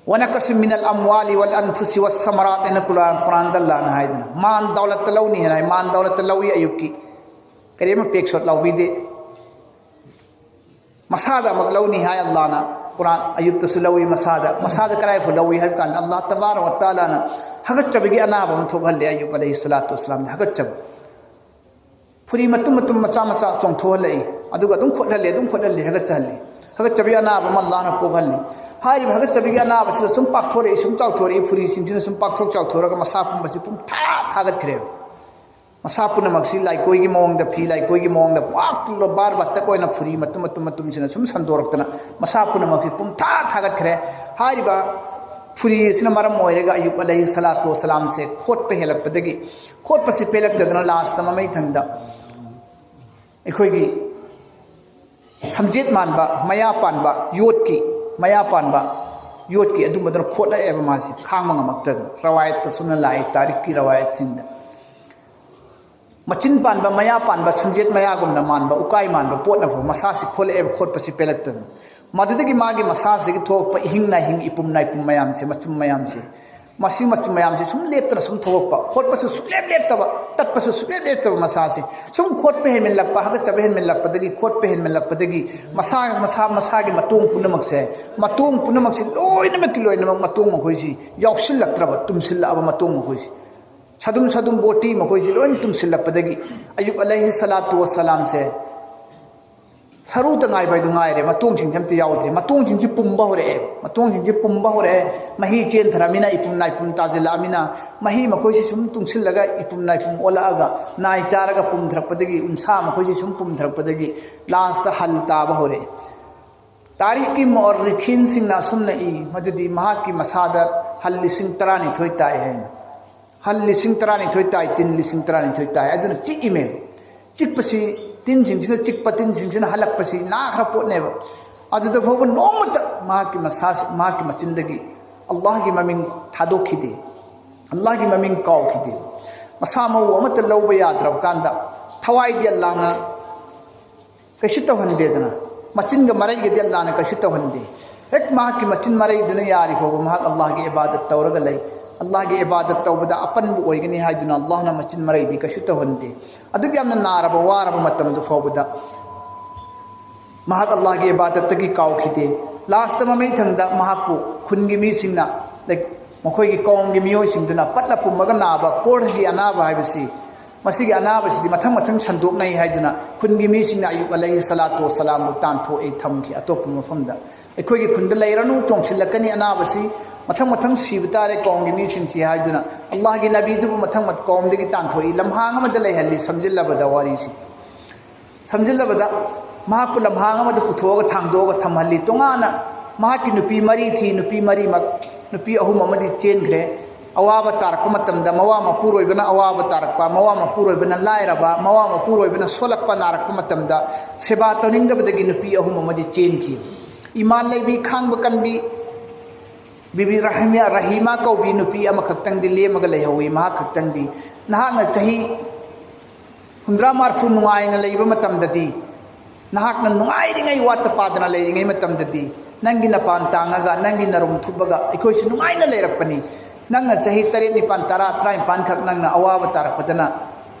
"ونقص من الأموال والأنفس والثمرات" ꯍꯥꯏꯅ ꯀꯨꯔꯥꯟ, ꯀꯨꯔꯥꯟꯗ ꯑꯜꯂꯥꯍꯅ ꯍꯥꯏꯗꯅ, ꯃꯥꯟ ꯗꯧꯂꯠꯇ ꯂꯧꯅꯤ ꯍꯥꯏꯅ ꯍꯥꯏ꯫ ꯃꯥꯟ ꯗꯧꯂꯠꯇ ꯂꯧꯏ ꯑꯌꯨꯕꯀꯤ꯫ ꯀꯔꯤꯝ ꯄꯦꯛ ꯁꯣꯠ ꯂꯧꯕꯤꯗꯦ꯫ ꯃꯁꯥꯗ ꯑꯃꯨꯛ ꯂꯧꯅꯤ ꯍꯥꯏ ꯑꯜꯂꯥꯍꯅ꯫ ꯀꯨꯔꯥꯟ ꯑꯌꯨꯕꯇꯁꯨ ꯂꯧꯏ ꯃꯁꯥꯗ꯫ ꯃꯁꯥꯗ ꯀꯗꯥꯏ ꯐꯥꯎ ꯂꯧꯏ ꯍꯥꯏꯕ ꯀꯥꯟꯗ, ꯑꯜꯂꯥꯍ ꯇꯕꯥꯔꯛ ꯋ ꯇꯥꯂꯥꯅ ꯍꯥꯒꯠꯆꯕꯒꯤ ꯑꯅꯥꯕ ꯑꯃ ꯊꯣꯛꯍꯜꯂꯦ ꯑꯌꯨꯕ ꯑꯂꯩꯍꯤ ꯁꯂꯥꯇꯨ ꯋꯁꯁꯂꯥꯝꯗ, ꯍꯥꯒꯠꯆꯕ꯫ ꯐꯨꯔꯤ ꯃꯇꯨꯝ ꯃꯇꯨꯝ ꯃꯆꯥ ꯃꯆꯥ ꯆꯣꯡꯊꯣꯛꯍꯜꯂꯛꯏ, ꯑꯗꯨꯒ ꯑꯗꯨꯝ ꯈꯣꯠꯍꯜꯂꯤ, ꯑꯗꯨꯝ ꯈꯣꯠꯍꯜꯂꯤ, ꯍꯥꯒꯠꯆꯍꯜꯂꯤ꯫ ꯍꯥꯒꯠꯆꯕꯒꯤ ꯑꯅꯥꯕ ꯑꯃ ꯑꯜꯂꯥꯍꯅ ꯄꯣꯛꯍꯜꯂꯤ꯫ ꯍꯥꯏꯔꯤꯕ ꯍꯥꯒꯠꯆꯕꯒꯤ ꯑꯅꯥꯕꯁꯤꯗ ꯁꯨꯝ ꯄꯥꯛꯊꯣꯔꯛꯏ, ꯁꯨꯝ ꯆꯥꯎꯊꯣꯔꯛꯏ, ꯐꯨꯔꯤꯁꯤꯡꯁꯤꯅ ꯁꯨꯝ ꯄꯥꯛꯊꯣꯛ ꯆꯥꯎꯊꯣꯔꯒ ꯃꯁꯥ ꯄꯨꯝꯕꯁꯤ ꯄꯨꯝꯊꯥ ꯊꯥꯒꯠꯈ꯭ꯔꯦꯕ꯫ ꯃꯁꯥ ꯄꯨꯝꯅꯃꯛꯁꯤ ꯂꯥꯏꯀꯣꯏꯒꯤ ꯃꯑꯣꯡꯗ, ꯐꯤ ꯂꯥꯏꯀꯣꯏꯒꯤ ꯃꯑꯣꯡꯗ ꯄꯨꯔꯥ ꯕꯥꯔ ꯕꯥꯇꯛ ꯑꯣꯏꯅ ꯐꯨꯔꯤ ꯃꯇꯨꯝ ꯃꯇꯨꯝ ꯃꯇꯨꯝꯁꯤꯅ ꯁꯨꯝ ꯁꯟꯗꯣꯔꯛꯇꯅ ꯃꯁꯥ ꯄꯨꯝꯅꯃꯛꯁꯤ ꯄꯨꯝꯊꯥ ꯊꯥꯒꯠꯈ꯭ꯔꯦ꯫ ꯍꯥꯏꯔꯤꯕ ꯐꯨꯔꯤ ꯑꯁꯤꯅ ꯃꯔꯝ ꯑꯣꯏꯔꯒ ꯑꯌꯨꯕ ꯑꯂꯩꯍꯤ ꯁꯂꯥꯇꯨ ꯋꯁꯁꯂꯥꯝꯁꯦ ꯈꯣꯠꯄ ꯍꯦꯜꯂꯛꯄꯗꯒꯤ, ꯈꯣꯠꯄꯁꯤ ꯄꯦꯜꯂꯛꯇꯗꯅ ꯂꯥꯁꯇ ꯃꯃꯩ ꯊꯪꯗ ꯑꯩꯈꯣꯏꯒꯤ ꯁꯝꯖꯦꯠ ꯃꯥꯟꯕ, ꯃꯌꯥ ꯄꯥꯟꯕ, ꯌꯣꯠꯀꯤ ꯃꯌꯥ ꯄꯥꯟꯕ ꯌꯣꯠꯀꯤ ꯑꯗꯨꯝꯕꯗꯨꯅ ꯈꯣꯠꯂꯛꯑꯦꯕ ꯃꯥꯁꯦ ꯈꯥꯡꯕ ꯉꯝꯃꯛꯇꯗꯅ꯫ ꯔꯋꯥꯌꯠꯇ ꯁꯨꯝꯅ ꯂꯥꯛꯑꯦ, ꯇꯥꯔꯤꯈꯀꯤ ꯔꯋꯥꯌꯠꯁꯤꯡꯗ꯫ ꯃꯆꯤꯟ ꯄꯥꯟꯕ, ꯃꯌꯥ ꯄꯥꯟꯕ, ꯁꯝꯖꯦꯠ ꯃꯌꯥꯒꯨꯝꯅ ꯃꯥꯟꯕ, ꯎꯀꯥꯏ ꯃꯥꯟꯕ ꯄꯣꯠꯅ ꯐꯥꯎ ꯃꯁꯥꯁꯤ ꯈꯣꯠꯂꯛꯑꯦꯕ, ꯈꯣꯠꯄꯁꯤ ꯄꯦꯜꯂꯛꯇꯗꯅ꯫ ꯃꯗꯨꯗꯒꯤ ꯃꯥꯒꯤ ꯃꯁꯥꯁꯤꯗꯒꯤ ꯊꯣꯛꯂꯛꯄ ꯏꯍꯤꯡ ꯅꯥꯍꯤꯡ, ꯏꯄꯨꯝ ꯅꯥꯏꯄꯨꯝ ꯃꯌꯥꯝꯁꯦ, ꯃꯆꯨꯝ ꯃꯌꯥꯝꯁꯦ, ꯃꯁꯤ ꯃꯆꯨꯝ ꯃꯌꯥꯝꯁꯤ ꯁꯨꯝ ꯂꯦꯞꯇꯅ ꯁꯨꯝ ꯊꯣꯛꯂꯛꯄ, ꯈꯣꯠꯄꯁꯨ ꯁꯨꯡꯂꯦꯞ ꯂꯦꯞꯇꯕ, ꯇꯠꯄꯁꯨ ꯁꯨꯡꯂꯦꯞ ꯂꯦꯞꯇꯕ ꯃꯁꯥꯁꯦ꯫ ꯁꯨꯝ ꯈꯣꯠꯄ ꯍꯦꯟꯃꯜꯂꯛꯄ, ꯍꯥꯀꯠꯆꯕ ꯍꯦꯟꯃꯜꯂꯛꯄꯗꯒꯤ, ꯈꯣꯠꯄ ꯍꯦꯟꯃꯜꯂꯛꯄꯗꯒꯤ ꯃꯁꯥ, ꯃꯁꯥ, ꯃꯁꯥꯒꯤ ꯃꯇꯣꯡ ꯄꯨꯝꯅꯃꯛꯁꯦ, ꯃꯇꯣꯡ ꯄꯨꯝꯅꯃꯛꯁꯤ ꯂꯣꯏꯅꯃꯛꯀꯤ ꯂꯣꯏꯅꯃꯛ ꯃꯇꯣꯡ ꯃꯈꯣꯏꯁꯤ ꯌꯥꯎꯁꯤꯜꯂꯛꯇ꯭ꯔꯕ, ꯇꯨꯝꯁꯤꯜꯂꯛꯑꯕ ꯃꯇꯣꯡ ꯃꯈꯣꯏꯁꯤ꯫ ꯁꯗꯨꯝ ꯁꯗꯨꯝ ꯕꯣꯇꯤ ꯃꯈꯣꯏꯁꯤ ꯂꯣꯏꯅ ꯇꯨꯝꯁꯤꯜꯂꯛꯄꯗꯒꯤ ꯑꯌꯨꯕ ꯑꯂꯩꯍꯤ ꯁꯂꯥꯇꯨ ꯋꯁꯁꯂꯥꯝꯁꯦ ꯁꯔꯨꯇ ꯉꯥꯏꯕ ꯍꯥꯏꯗꯨ ꯉꯥꯏꯔꯦ, ꯃꯇꯣꯡꯁꯤꯡꯁꯤ ꯑꯝꯇ ꯌꯥꯎꯗ꯭ꯔꯦ꯫ ꯃꯇꯣꯡꯁꯤꯡꯁꯤ ꯄꯨꯝꯕ ꯍꯧꯔꯛꯑꯦ, ꯃꯇꯣꯡꯁꯤꯡꯁꯤ ꯄꯨꯝꯕ ꯍꯧꯔꯛꯑꯦ꯫ ꯃꯍꯤ ꯆꯦꯟꯊꯔꯃꯤꯅ, ꯏꯄꯨꯝ ꯅꯥꯏꯄꯨꯝ ꯇꯥꯁꯤꯜꯂꯛꯑꯃꯤꯅ, ꯃꯍꯤ ꯃꯈꯣꯏꯁꯤ ꯁꯨꯝ ꯇꯨꯡꯁꯤꯜꯂꯒ ꯏꯄꯨꯝ ꯅꯥꯏꯄꯨꯝ ꯑꯣꯜꯂꯛꯑꯒ, ꯅꯥꯏ ꯆꯥꯔꯒ ꯄꯨꯝꯊꯔꯛꯄꯗꯒꯤ, ꯎꯟꯁꯥ ꯃꯈꯣꯏꯁꯤ ꯁꯨꯝ ꯄꯨꯝꯊꯔꯛꯄꯗꯒꯤ ꯂꯥꯁꯇ ꯍꯜ ꯇꯥꯕ ꯍꯧꯔꯛꯑꯦ꯫ ꯇꯥꯔꯤꯈꯀꯤ ꯃꯨꯑꯔꯔꯤꯈꯤꯟꯁꯤꯡꯅ ꯑꯁꯨꯝꯅ ꯏ, ꯃꯗꯨꯗꯤ ꯃꯍꯥꯛꯀꯤ ꯃꯁꯥꯗ ꯍꯜ ꯂꯤꯁꯤꯡ ꯇꯔꯥꯅꯤꯊꯣꯏ ꯇꯥꯏ ꯍꯥꯏꯅ꯫ ꯍꯜ ꯂꯤꯁꯤꯡ ꯇꯔꯥꯅꯤꯊꯣꯏ ꯇꯥꯏ, ꯇꯤꯟ ꯂꯤꯁꯤꯡ ꯇꯔꯥꯅꯤꯊꯣꯏ ꯇꯥꯏ꯫ ꯑꯗꯨꯅ ꯆꯤꯛꯏꯃꯦ꯫ ꯆꯤꯛꯄꯁꯤ, ꯇꯤꯟꯁꯤꯡꯁꯤꯅ ꯆꯤꯛꯄ, ꯇꯤꯟꯁꯤꯡꯁꯤꯅ ꯍꯜꯂꯛꯄꯁꯤ ꯅꯥꯈ꯭ꯔ ꯄꯣꯠꯅꯦꯕ꯫ ꯑꯗꯨꯗ ꯐꯥꯎꯕ ꯅꯣꯡꯃꯇ ꯃꯍꯥꯛꯀꯤ ꯃꯁꯥꯁꯤ, ꯃꯍꯥꯛꯀꯤ ꯃꯆꯤꯟꯗꯒꯤ ꯑꯜꯂꯥꯍꯒꯤ ꯃꯃꯤꯡ ꯊꯥꯗꯣꯛꯈꯤꯗꯦ, ꯑꯜꯂꯥꯍꯒꯤ ꯃꯃꯤꯡ ꯀꯥꯎꯈꯤꯗꯦ꯫ ꯃꯁꯥ ꯃꯎ ꯑꯃꯠꯇ ꯂꯧꯕ ꯌꯥꯗ꯭ꯔꯕ ꯀꯥꯟꯗ ꯊꯋꯥꯏꯗꯤ ꯑꯜꯂꯥꯍꯅ ꯀꯩꯁꯨ ꯇꯧꯍꯟꯗꯦꯗꯅ, ꯃꯆꯤꯟꯒ ꯃꯔꯩꯒꯗꯤ ꯑꯜꯂꯥꯍꯅ ꯀꯩꯁꯨ ꯇꯧꯍꯟꯗꯦ꯫ ꯍꯦꯛ ꯃꯍꯥꯛꯀꯤ ꯃꯆꯤꯟ ꯃꯔꯩꯗꯨꯅ ꯌꯥꯔꯤ ꯐꯥꯎꯕ ꯃꯍꯥꯛ ꯑꯜꯂꯥꯍꯒꯤ ꯏꯕꯥꯗꯠ ꯇꯧꯔꯒ ꯂꯩ꯫ ꯑꯜꯂꯥꯍꯒꯤ ꯏꯕꯥꯗꯠ ꯇꯧꯕꯗ ꯑꯄꯟꯕ ꯑꯣꯏꯒꯅꯤ ꯍꯥꯏꯗꯨꯅ ꯑꯜꯂꯥꯍꯅ ꯃꯆꯤꯟ ꯃꯔꯩꯗꯤ ꯀꯩꯁꯨ ꯇꯧꯍꯟꯗꯦ꯫ ꯑꯗꯨꯛ ꯌꯥꯝꯅ ꯅꯥꯔꯕ, ꯋꯥꯔꯕ ꯃꯇꯝꯗꯨ ꯐꯥꯎꯕꯗ ꯃꯍꯥꯛ ꯑꯜꯂꯥꯍꯒꯤ ꯏꯕꯥꯗꯠꯇꯒꯤ ꯀꯥꯎꯈꯤꯗꯦ꯫ ꯂꯥꯁꯇ, ꯃꯃꯩꯊꯪꯗ ꯃꯍꯥꯛꯄꯨ ꯈꯨꯟꯒꯤ ꯃꯤꯁꯤꯡꯅ, ꯂꯥꯏꯛ, ꯃꯈꯣꯏꯒꯤ ꯀꯧꯝꯒꯤ ꯃꯤꯑꯣꯏꯁꯤꯡꯗꯨꯅ ꯄꯠꯂ ꯄꯨꯝꯃꯒ ꯅꯥꯕ ꯀꯣꯔꯍꯒꯤ ꯑꯅꯥꯕ ꯍꯥꯏꯕꯁꯤ, ꯃꯁꯤꯒꯤ ꯑꯅꯥꯕꯁꯤꯗꯤ ꯃꯊꯪ ꯃꯊꯪ ꯁꯟꯗꯣꯛꯅꯩ ꯍꯥꯏꯗꯨꯅ ꯈꯨꯟꯒꯤ ꯃꯤꯁꯤꯡꯅ ꯑꯌꯨꯕ ꯑꯂꯩꯍꯤ ꯁꯂꯥꯇꯨ ꯋꯁꯁꯂꯥꯝꯕꯨ ꯇꯥꯟꯊꯣꯛꯏ, ꯊꯝꯈꯤ ꯑꯇꯣꯞꯄ ꯃꯐꯝꯗ꯫ "ꯑꯩꯈꯣꯏꯒꯤ ꯈꯨꯟꯗ ꯂꯩꯔꯅꯨ, ꯆꯣꯡꯁꯤꯜꯂꯛꯀꯅꯤ ꯑꯅꯥꯕꯁꯤ, ꯃꯊꯪ ꯃꯊꯪ ꯁꯤꯕ ꯇꯥꯔꯦ ꯀꯧꯝꯒꯤ ꯃꯤꯁꯤꯡꯁꯤ" ꯍꯥꯏꯗꯨꯅ ꯑꯜꯂꯥꯍꯒꯤ ꯅꯕꯤꯗꯨꯕꯨ ꯃꯊꯪ ꯃꯊꯪ ꯀꯧꯝꯗꯒꯤ ꯇꯥꯟꯊꯣꯛꯏ, ꯂꯝꯍꯥꯡ ꯑꯃꯗ ꯂꯩꯍꯜꯂꯤ꯫ ꯁꯝꯖꯤꯜꯂꯕꯗ ꯋꯥꯔꯤꯁꯤ, ꯁꯝꯖꯤꯜꯂꯕꯗ ꯃꯍꯥꯛꯄꯨ ꯂꯝꯍꯥꯡ ꯑꯃꯗ ꯄꯨꯊꯣꯛꯑꯒ ꯊꯥꯡꯗꯣꯛꯑꯒ ꯊꯝꯍꯜꯂꯤ꯫ ꯇꯣꯉꯥꯟꯅ ꯃꯍꯥꯛꯀꯤ ꯅꯨꯄꯤ ꯃꯔꯤ ꯊꯤ, ꯅꯨꯄꯤ ꯃꯔꯤꯃꯛ, ꯅꯨꯄꯤ ꯑꯍꯨꯝ ꯑꯃꯗꯤ ꯆꯦꯟꯈ꯭ꯔꯦ꯫ ꯑꯋꯥꯕ ꯇꯥꯔꯛꯄ ꯃꯇꯝꯗ ꯃꯋꯥ ꯃꯄꯨꯔꯣꯏꯕꯅ ꯑꯋꯥꯕ ꯇꯥꯔꯛꯄ, ꯃꯋꯥ ꯃꯄꯨꯔꯣꯏꯕꯅ ꯂꯥꯏꯔꯕ, ꯃꯋꯥ ꯃꯄꯨꯔꯣꯏꯕꯅ ꯁꯣꯜꯂꯛꯄ, ꯅꯥꯔꯛꯄ ꯃꯇꯝꯗ ꯁꯦꯕꯥ ꯇꯧꯅꯤꯡꯗꯕꯗꯒꯤ ꯅꯨꯄꯤ ꯑꯍꯨꯝ ꯑꯃꯗꯤ ꯆꯦꯟꯈꯤ꯫ ꯏꯃꯥꯟ ꯂꯩꯕꯤ, ꯈꯥꯡꯕ ꯀꯟꯕꯤ, ꯕꯤꯕꯤ ꯔꯍꯤꯃꯥ ꯀꯧꯕꯤ ꯅꯨꯄꯤ ꯑꯃꯈꯛꯇꯪꯗꯤ ꯂꯦꯝꯃꯒ ꯂꯩꯍꯧꯋꯤ꯫ ꯃꯍꯥꯛ ꯈꯛꯇꯪꯗꯤ, ꯅꯍꯥꯛꯅ ꯆꯍꯤ ꯍꯨꯝꯗ꯭ꯔꯥ ꯃꯔꯐꯨ ꯅꯨꯡꯉꯥꯏꯅ ꯂꯩꯕ ꯃꯇꯝꯗꯗꯤ, ꯅꯍꯥꯛꯅ ꯅꯨꯡꯉꯥꯏꯔꯤꯉꯩ, ꯋꯥꯠꯇ ꯄꯥꯗꯅ ꯂꯩꯔꯤꯉꯩ ꯃꯇꯝꯗꯗꯤ, ꯅꯪꯒꯤ ꯅꯄꯥꯟ ꯇꯥꯡꯉꯒ, ꯅꯪꯒꯤ ꯅꯔꯨꯝ ꯊꯨꯞꯄꯒ ꯑꯩꯈꯣꯏꯁꯨ ꯅꯨꯡꯉꯥꯏꯅ ꯂꯩꯔꯛꯄꯅꯤ꯫ ꯅꯪꯅ ꯆꯍꯤ ꯇꯔꯦꯠ, ꯅꯤꯄꯥꯟ, ꯇꯔꯥ, ꯇꯔꯥꯅꯤꯄꯥꯟ ꯈꯛ ꯅꯪꯅ ꯑꯋꯥꯕ ꯇꯥꯔꯛꯄꯗꯅ,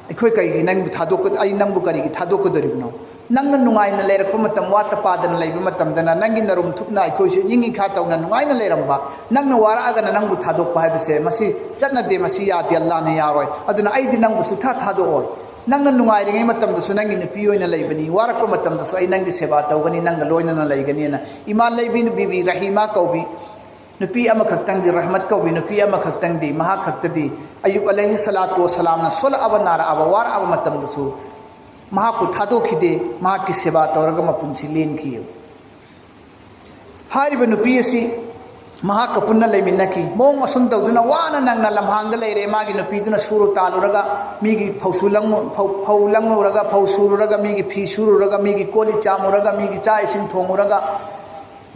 ꯑꯩꯈꯣꯏ ꯀꯔꯤꯒꯤ ꯅꯪꯕꯨ ꯊꯥꯗꯣꯛꯀ-, ꯑꯩ ꯅꯪꯕꯨ ꯀꯔꯤꯒꯤ ꯊꯥꯗꯣꯛꯀꯗꯣꯔꯤꯕꯅꯣ? ꯅꯪꯅ ꯅꯨꯡꯉꯥꯏꯅ ꯂꯩꯔꯛꯄ ꯃꯇꯝ, ꯋꯥꯠꯇ ꯄꯥꯗꯅ ꯂꯩꯕ ꯃꯇꯝꯗꯅ, ꯅꯪꯒꯤ ꯅꯔꯨꯝ ꯊꯨꯞꯅ ꯑꯩꯈꯣꯏꯁꯨ ꯏꯪ ꯏꯈꯥ ꯇꯧꯅ ꯅꯨꯡꯉꯥꯏꯅ ꯂꯩꯔꯝꯕ, ꯅꯪꯅ ꯋꯥꯔꯛꯑꯒꯅ ꯅꯪꯕꯨ ꯊꯥꯗꯣꯛꯄ ꯍꯥꯏꯕꯁꯦ, ꯃꯁꯤ ꯆꯠꯅꯗꯦ, ꯃꯁꯤ ꯌꯥꯗꯦ, ꯑꯜꯂꯥꯍꯅ ꯌꯥꯔꯣꯏ꯫ ꯑꯗꯨꯅ ꯑꯩꯗꯤ ꯅꯪꯕꯨ ꯁꯨꯛꯊꯥ ꯊꯥꯗꯣꯛꯑꯣꯏ꯫ ꯅꯪꯅ ꯅꯨꯡꯉꯥꯏꯔꯤꯉꯩ ꯃꯇꯝꯗꯁꯨ ꯅꯪꯒꯤ ꯅꯨꯄꯤ ꯑꯣꯏꯅ ꯂꯩꯕꯅꯤ, ꯋꯥꯔꯛꯄ ꯃꯇꯝꯗꯁꯨ ꯑꯩ ꯅꯪꯒꯤ ꯁꯦꯕꯥ ꯇꯧꯒꯅꯤ, ꯅꯪꯒ ꯂꯣꯏꯅꯅ ꯂꯩꯒꯅꯤꯅ ꯏꯃꯥ ꯂꯩꯕꯤ ꯕꯤꯕꯤ ꯔꯍꯤꯃꯥ ꯀꯧꯕꯤ ꯅꯨꯄꯤ ꯑꯃꯈꯛꯇꯪꯗꯤ, ꯔꯍꯃꯠ ꯀꯧꯕꯤ ꯅꯨꯄꯤ ꯑꯃꯈꯛꯇꯪꯗꯤ, ꯃꯍꯥꯛ ꯈꯛꯇꯗꯤ ꯑꯌꯨꯕ ꯑꯂꯩꯍꯤ ꯁꯂꯥꯇꯨ ꯋꯁꯂꯥꯝꯅ ꯁꯣꯜꯂꯛꯑꯕ, ꯅꯥꯔꯛꯑꯕ, ꯋꯥꯔꯛꯑꯕ ꯃꯇꯝꯗꯁꯨ ꯃꯍꯥꯛꯄꯨ ꯊꯥꯗꯣꯛꯈꯤꯗꯦ, ꯃꯍꯥꯛꯀꯤ ꯁꯦꯕꯥ ꯇꯧꯔꯒ ꯃꯄꯨꯟꯁꯤ ꯂꯦꯟꯈꯤ꯫ ꯍꯥꯏꯔꯤꯕ ꯅꯨꯄꯤ ꯑꯁꯤ ꯃꯍꯥꯛꯀ ꯄꯨꯟꯅ ꯂꯩꯃꯤꯟꯅꯈꯤ꯫ ꯃꯑꯣꯡ ꯑꯁꯨꯝ ꯇꯧꯗꯨꯅ ꯋꯥꯅ ꯅꯪꯅ ꯂꯝꯍꯥꯡꯗ ꯂꯩꯔꯦ, ꯃꯥꯒꯤ ꯅꯨꯄꯤꯗꯨꯅ ꯁꯨꯔꯨ ꯇꯥꯜꯂꯨꯔꯒ, ꯃꯤꯒꯤ ꯐꯧꯁꯨ ꯂꯪꯉꯨ-, ꯐꯧ, ꯐꯧ ꯂꯪꯉꯨꯔꯒ, ꯐꯧ ꯁꯨꯔꯨꯔꯒ, ꯃꯤꯒꯤ ꯐꯤ ꯁꯨꯔꯨꯔꯒ, ꯃꯤꯒꯤ ꯀꯣꯜ ꯂꯤꯛ ꯆꯥꯝꯃꯨꯔꯒ, ꯃꯤꯒꯤ ꯆꯥꯛ ꯏꯁꯤꯡ ꯊꯣꯡꯉꯨꯔꯒ,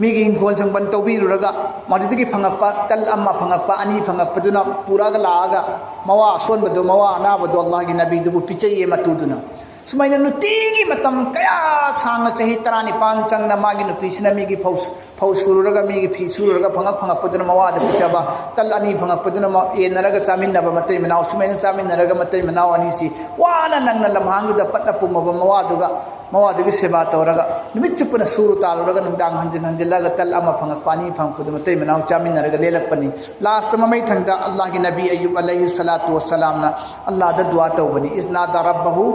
ꯃꯤꯒꯤ ꯏꯪꯈꯣꯜ ꯁꯝꯕꯟ ꯇꯧꯕꯤꯔꯨꯔꯒ, ꯃꯗꯨꯗꯒꯤ ꯐꯪꯉꯛꯄ ꯇꯜ ꯑꯃ, ꯐꯪꯉꯛꯄ ꯑꯅꯤ ꯐꯪꯉꯛꯄꯗꯨꯅ ꯄꯨꯔꯛꯑꯒ ꯂꯥꯛꯑꯒ, ꯃꯋꯥ ꯑꯁꯣꯟꯕꯗꯣ, ꯃꯋꯥ ꯑꯅꯥꯕꯗꯣ ꯑꯜꯂꯥꯍꯒꯤ ꯅꯕꯤꯗꯨꯕꯨ ꯄꯤꯖꯩꯌꯦ ꯃꯇꯨꯗꯨꯅ꯫ ꯁꯨꯃꯥꯏꯅ ꯅꯨꯡꯇꯤꯒꯤ ꯃꯇꯝ ꯀꯌꯥ ꯁꯥꯡꯅ, ꯆꯍꯤ ꯇꯔꯥꯅꯤꯄꯥꯟ ꯆꯪꯅ ꯃꯥꯒꯤ ꯅꯨꯄꯤꯁꯤꯅ ꯃꯤꯒꯤ ꯐꯧ, ꯐꯧ ꯁꯨꯔꯨꯔꯒ, ꯃꯤꯒꯤ ꯐꯤ ꯁꯨꯔꯨꯔꯒ, ꯐꯪꯉꯛ ꯐꯪꯉꯛꯄꯗꯨꯅ ꯃꯋꯥꯗ ꯄꯤꯖꯕ, ꯇꯜ ꯑꯅꯤ ꯐꯪꯉꯛꯄꯗꯨꯅ ꯃ-, ꯌꯦꯟꯅꯔꯒ ꯆꯥꯃꯤꯟꯅꯕ ꯃꯇꯩ ꯃꯅꯥꯎ, ꯁꯨꯃꯥꯏꯅ ꯆꯥꯃꯤꯟꯅꯔꯒ ꯃꯇꯩ ꯃꯅꯥꯎ ꯑꯅꯤꯁꯤ ꯋꯥꯅ ꯅꯪꯅ ꯂꯝꯍꯥꯡꯗꯨꯗ ꯄꯠꯅ ꯄꯨꯝꯃꯕ ꯃꯋꯥꯗꯨꯒ, ꯃꯋꯥꯗꯨꯒꯤ ꯁꯦꯕꯥ ꯇꯧꯔꯒ, ꯅꯨꯃꯤꯠ ꯆꯨꯞꯄꯅ ꯁꯨꯔꯨ ꯇꯥꯜꯂꯨꯔꯒ, ꯅꯨꯡꯗꯥꯡ ꯍꯟꯖꯤꯟ ꯍꯟꯖꯤꯜꯂꯒ ꯇꯜ ꯑꯃ ꯐꯪꯉꯛꯄ, ꯑꯅꯤ ꯐꯪꯉꯛꯄꯗꯨ ꯃꯇꯩ ꯃꯅꯥꯎ ꯆꯥꯃꯤꯟꯅꯔꯒ ꯂꯦꯜꯂꯛꯄꯅꯤ꯫ ꯂꯥꯁꯇ ꯃꯃꯩ ꯊꯪꯗ ꯑꯜꯂꯥꯍꯒꯤ ꯅꯕꯤ ꯑꯌꯨꯕ ꯑꯂꯩꯍꯤ ꯁꯂꯥꯇꯨ ꯋꯁꯂꯥꯝꯅ ꯑꯜꯂꯥꯍꯗ ꯗꯨꯋꯥ ꯇꯧꯕꯅꯤ, "ꯏꯖ ꯅꯥꯗꯥ ꯔꯕꯍꯨ,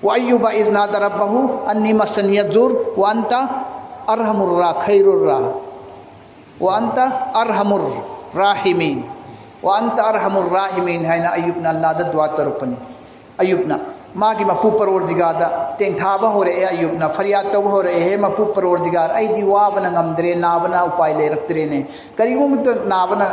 ꯋꯥ ꯑꯌꯨꯕ ꯏꯖ ꯅꯥꯗꯥ ꯔꯕꯍꯨ ꯑꯟꯅꯤ ꯃꯁꯅꯤꯌ ꯖꯨꯔ, ꯋꯥ ꯑꯟꯇ ꯑꯔꯍꯃꯨꯔ ꯔꯥ-, ꯈꯩꯔꯨꯔ ꯔꯥ-, ꯋꯥ ꯑꯟꯇ ꯑꯔꯍꯃꯨꯔ ꯔꯥꯍꯤꯃꯤꯟ, ꯋꯥ ꯑꯟꯇ ꯑꯔꯍꯃꯨꯔ ꯔꯥꯍꯤꯃꯤꯟ" ꯍꯥꯏꯅ ꯑꯌꯨꯕꯅ ꯑꯜꯂꯥꯍꯗ ꯗꯨꯋꯥ ꯇꯧꯔꯛꯄꯅꯤ꯫ ꯑꯌꯨꯕꯅ ꯃꯥꯒꯤ ꯃꯄꯨ ꯄꯔꯋꯔꯗꯤꯒꯥꯔꯗ ꯇꯦꯡꯊꯥꯕ ꯍꯧꯔꯛꯑꯦ꯫ ꯑꯌꯨꯕꯅ ꯐꯔꯤꯌꯥꯗ ꯇꯧꯕ ꯍꯧꯔꯛꯑꯦ, "ꯍꯦ ꯃꯄꯨ ꯄꯔꯋꯔꯗꯤꯒꯥꯔ, ꯑꯩꯗꯤ ꯋꯥꯕꯅ ꯉꯝꯗ꯭ꯔꯦ, ꯅꯥꯕꯅ ꯎꯄꯥꯏ ꯂꯩꯔꯛꯇ꯭ꯔꯦꯅꯦ꯫ ꯀꯔꯤꯒꯨꯝꯕ ꯃꯇꯝꯗ ꯅꯥꯕꯅ,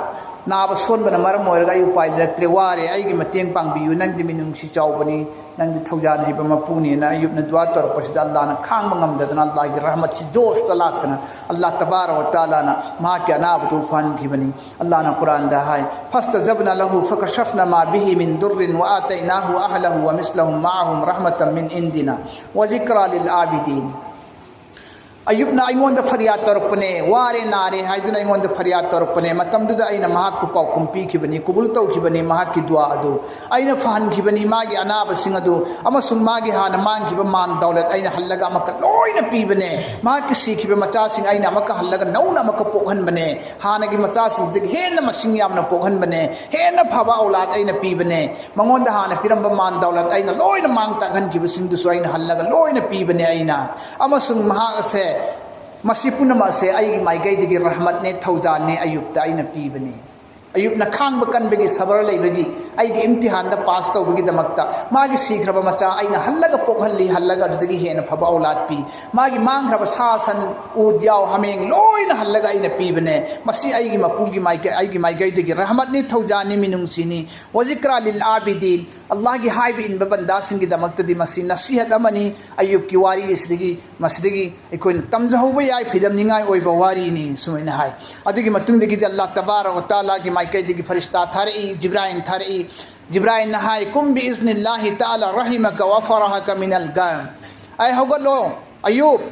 ꯅꯥꯕ ꯁꯣꯟꯕꯅ ꯃꯔꯝ ꯑꯣꯏꯔꯒ ꯑꯩ ꯎꯄꯥꯏ ꯂꯩꯔꯛꯇ꯭ꯔꯦ, ꯋꯥꯔꯦ, ꯑꯩꯒꯤ ꯃꯇꯦꯡ ꯄꯥꯡꯕꯤꯌꯨ, ꯅꯪꯗꯤ ꯃꯤꯅꯨꯡꯁꯤ ꯆꯥꯎꯕꯅꯤ, ꯅꯪꯗꯤ ꯊꯧꯖꯥꯟ ꯍꯩꯕ ꯃꯄꯨꯅꯤꯅ ꯑꯌꯨꯕꯅ ꯗꯨꯋꯥ ꯇꯧꯔꯛꯄꯁꯤꯗ ꯑꯜꯂꯥꯍꯅ ꯈꯥꯡꯕ ꯉꯝꯗꯗꯅ ꯑꯜꯂꯥꯍꯒꯤ ꯔꯍꯃꯠꯁꯤ ꯖꯣꯁꯇ ꯂꯥꯛꯇꯅ ꯑꯜꯂꯥꯍ ꯇꯕꯥꯔꯛ ꯋ ꯇꯥꯂꯥꯅ ꯃꯍꯥꯛꯀꯤ ꯑꯅꯥꯕꯗꯨ ꯐꯍꯟꯈꯤꯕꯅꯤ꯫ ꯑꯜꯂꯥꯍꯅ ꯀꯨꯔꯥꯟꯗ ꯍꯥꯏ, "ꯐꯁꯇꯖꯕꯅ ꯂꯍꯨ ꯐꯀꯁꯐꯅ ꯃꯥ ꯕꯤꯍꯤ ꯃꯤꯟ ꯗꯨꯔꯔꯤꯟ ꯋ ꯑꯥꯇꯩꯅꯥꯍꯨ ꯑꯍꯂꯍꯨ ꯋ ꯃꯤꯁꯂꯍꯨꯝ ꯃꯥꯑꯍꯨꯝ ꯔꯍꯃꯇꯝ ꯃꯤꯟ ꯏꯟꯗꯤꯅ ꯋ ꯖꯤꯀ꯭ꯔꯥ ꯂꯤꯜ ꯑꯥꯕꯤꯗꯤꯟ"꯫ ꯑꯌꯨꯕꯅ ꯑꯩꯉꯣꯟꯗ ꯐꯔꯤꯌꯥꯗ ꯇꯧꯔꯛꯄꯅꯦ, ꯋꯥꯔꯦ ꯅꯥꯔꯦ ꯍꯥꯏꯗꯨꯅ ꯑꯩꯉꯣꯟꯗ ꯐꯔꯤꯌꯥꯗ ꯇꯧꯔꯛꯄꯅꯦ꯫ ꯃꯇꯝꯗꯨꯗ ꯑꯩꯅ ꯃꯍꯥꯛꯄꯨ ꯄꯥꯎꯈꯨꯝ ꯄꯤꯈꯤꯕꯅꯤ, ꯀꯨꯕꯨꯜ ꯇꯧꯈꯤꯕꯅꯤ ꯃꯍꯥꯛꯀꯤ ꯗꯨꯋꯥ ꯑꯗꯨ꯫ ꯑꯩꯅ ꯐꯍꯟꯈꯤꯕꯅꯤ ꯃꯥꯒꯤ ꯑꯅꯥꯕꯁꯤꯡ ꯑꯗꯨ, ꯑꯃꯁꯨꯡ ꯃꯥꯒꯤ ꯍꯥꯟꯅ ꯃꯥꯡꯈꯤꯕ ꯃꯥꯟ ꯗꯧꯂꯠ ꯑꯩꯅ ꯍꯜꯂꯒ ꯑꯃꯨꯛꯀ ꯂꯣꯏꯅ ꯄꯤꯕꯅꯦ꯫ ꯃꯍꯥꯛꯀꯤ ꯁꯤꯈꯤꯕ ꯃꯆꯥꯁꯤꯡ ꯑꯩꯅ ꯑꯃꯨꯛꯀ ꯍꯜꯂꯒ ꯅꯧꯅ ꯑꯃꯨꯛꯀ ꯄꯣꯛꯍꯟꯕꯅꯦ꯫ ꯍꯥꯟꯅꯒꯤ ꯃꯆꯥꯁꯤꯡꯗꯨꯗꯒꯤ ꯍꯦꯟꯅ ꯃꯁꯤꯡ ꯌꯥꯝꯅ ꯄꯣꯛꯍꯟꯕꯅꯦ꯫ ꯍꯦꯟꯅ ꯐꯕ ꯑꯧꯂꯥꯗ ꯑꯩꯅ ꯄꯤꯕꯅꯦ꯫ ꯃꯉꯣꯟꯗ ꯍꯥꯟꯅ ꯄꯤꯔꯝꯕ ꯃꯥꯟ ꯗꯧꯂꯠ ꯑꯩꯅ ꯂꯣꯏꯅ ꯃꯥꯡ ꯇꯥꯛꯍꯟꯈꯤꯕꯁꯤꯡꯗꯨꯁꯨ ꯑꯩꯅ ꯍꯜꯂꯒ ꯂꯣꯏꯅ ꯄꯤꯕꯅꯦ ꯑꯩꯅ꯫ ꯑꯃꯁꯨꯡ ꯃꯍꯥꯛ ꯑꯁꯦ, ꯃꯁꯤ ꯄꯨꯝꯅꯃꯛ ꯑꯁꯦ ꯑꯩꯒꯤ ꯃꯥꯏꯀꯩꯗꯒꯤ ꯔꯍꯃꯠꯅꯦ, ꯊꯧꯖꯥꯟꯅꯦ, ꯑꯌꯨꯕꯇ ꯑꯩꯅ ꯄꯤꯕꯅꯦ꯫ ꯑꯌꯨꯕꯅ ꯈꯥꯡꯕ ꯀꯟꯕꯒꯤ, ꯁꯕꯔ ꯂꯩꯕꯒꯤ, ꯑꯩꯒꯤ ꯏꯝꯇꯤꯍꯥꯟꯗ ꯄꯥꯁ ꯇꯧꯕꯒꯤꯗꯃꯛꯇ ꯃꯥꯒꯤ ꯁꯤꯈ꯭ꯔꯕ ꯃꯆꯥ ꯑꯩꯅ ꯍꯜꯂꯒ ꯄꯣꯛꯍꯜꯂꯤ, ꯍꯜꯂꯒ ꯑꯗꯨꯗꯒꯤ ꯍꯦꯟꯅ ꯐꯕ ꯑꯧꯂꯥꯗ ꯄꯤ꯫ ꯃꯥꯒꯤ ꯃꯥꯡꯈ꯭ꯔꯕ ꯁꯥ ꯁꯟ, ꯎꯠ ꯌꯥꯎ ꯍꯥꯃꯦꯡ ꯂꯣꯏꯅ ꯍꯜꯂꯒ ꯑꯩꯅ ꯄꯤꯕꯅꯦ꯫ ꯃꯁꯤ ꯑꯩꯒꯤ ꯃꯄꯨꯒꯤ ꯃꯥꯏꯀꯩ, ꯑꯩꯒꯤ ꯃꯥꯏꯀꯩꯗꯒꯤ ꯔꯍꯃꯠꯅꯤ, ꯊꯧꯖꯥꯟꯅꯤ, ꯃꯤꯅꯨꯡꯁꯤꯅꯤ꯫ ꯋ ꯖꯤꯀ꯭ꯔꯥ ꯂꯤꯜ ꯑꯥꯕꯤꯗꯤꯟ, ꯑꯜꯂꯥꯍꯒꯤ ꯍꯥꯏꯕ ꯏꯟꯕ ꯕꯟꯗꯥꯁꯤꯡꯒꯤꯗꯃꯛꯇꯗꯤ ꯃꯁꯤ ꯅꯁꯤꯍꯠ ꯑꯃꯅꯤ꯫ ꯑꯌꯨꯕꯀꯤ ꯋꯥꯔꯤ ꯑꯁꯤꯗꯒꯤ, ꯃꯁꯤꯗꯒꯤ ꯑꯩꯈꯣꯏꯅ ꯇꯝꯖꯍꯧꯕ ꯌꯥꯏ, ꯐꯤꯗꯝꯅꯤꯡꯉꯥꯏ ꯑꯣꯏꯕ ꯋꯥꯔꯤꯅꯤ, ꯁꯨꯃꯥꯏꯅ ꯍꯥꯏ꯫ ꯑꯗꯨꯒꯤ ꯃꯇꯨꯡꯗꯒꯤꯗꯤ ꯑꯜꯂꯥꯍ ꯇꯕꯥꯔꯛ ꯋ ꯇꯥꯂꯥꯒꯤ ꯃꯥꯏꯀꯩꯗꯒꯤ ꯐꯔꯤꯁꯇꯥ ꯊꯥꯔꯛꯏ, ꯖꯤꯕ꯭ꯔꯥꯏꯜ ꯊꯥꯔꯛꯏ꯫ ꯖꯤꯕ꯭ꯔꯥꯏꯜꯅ ꯍꯥꯏ, "ꯀꯨꯝ ꯕꯤ ꯏꯖꯅꯤꯜꯂꯥꯍꯤ ꯇꯥꯂꯥ ꯔꯍꯤꯃꯀ ꯋ ꯐꯔꯍꯀ ꯃꯤꯅꯜ ꯒꯝ"꯫ ꯑꯩ ꯍꯧꯒꯠꯂꯣ, ꯑꯌꯨꯕ,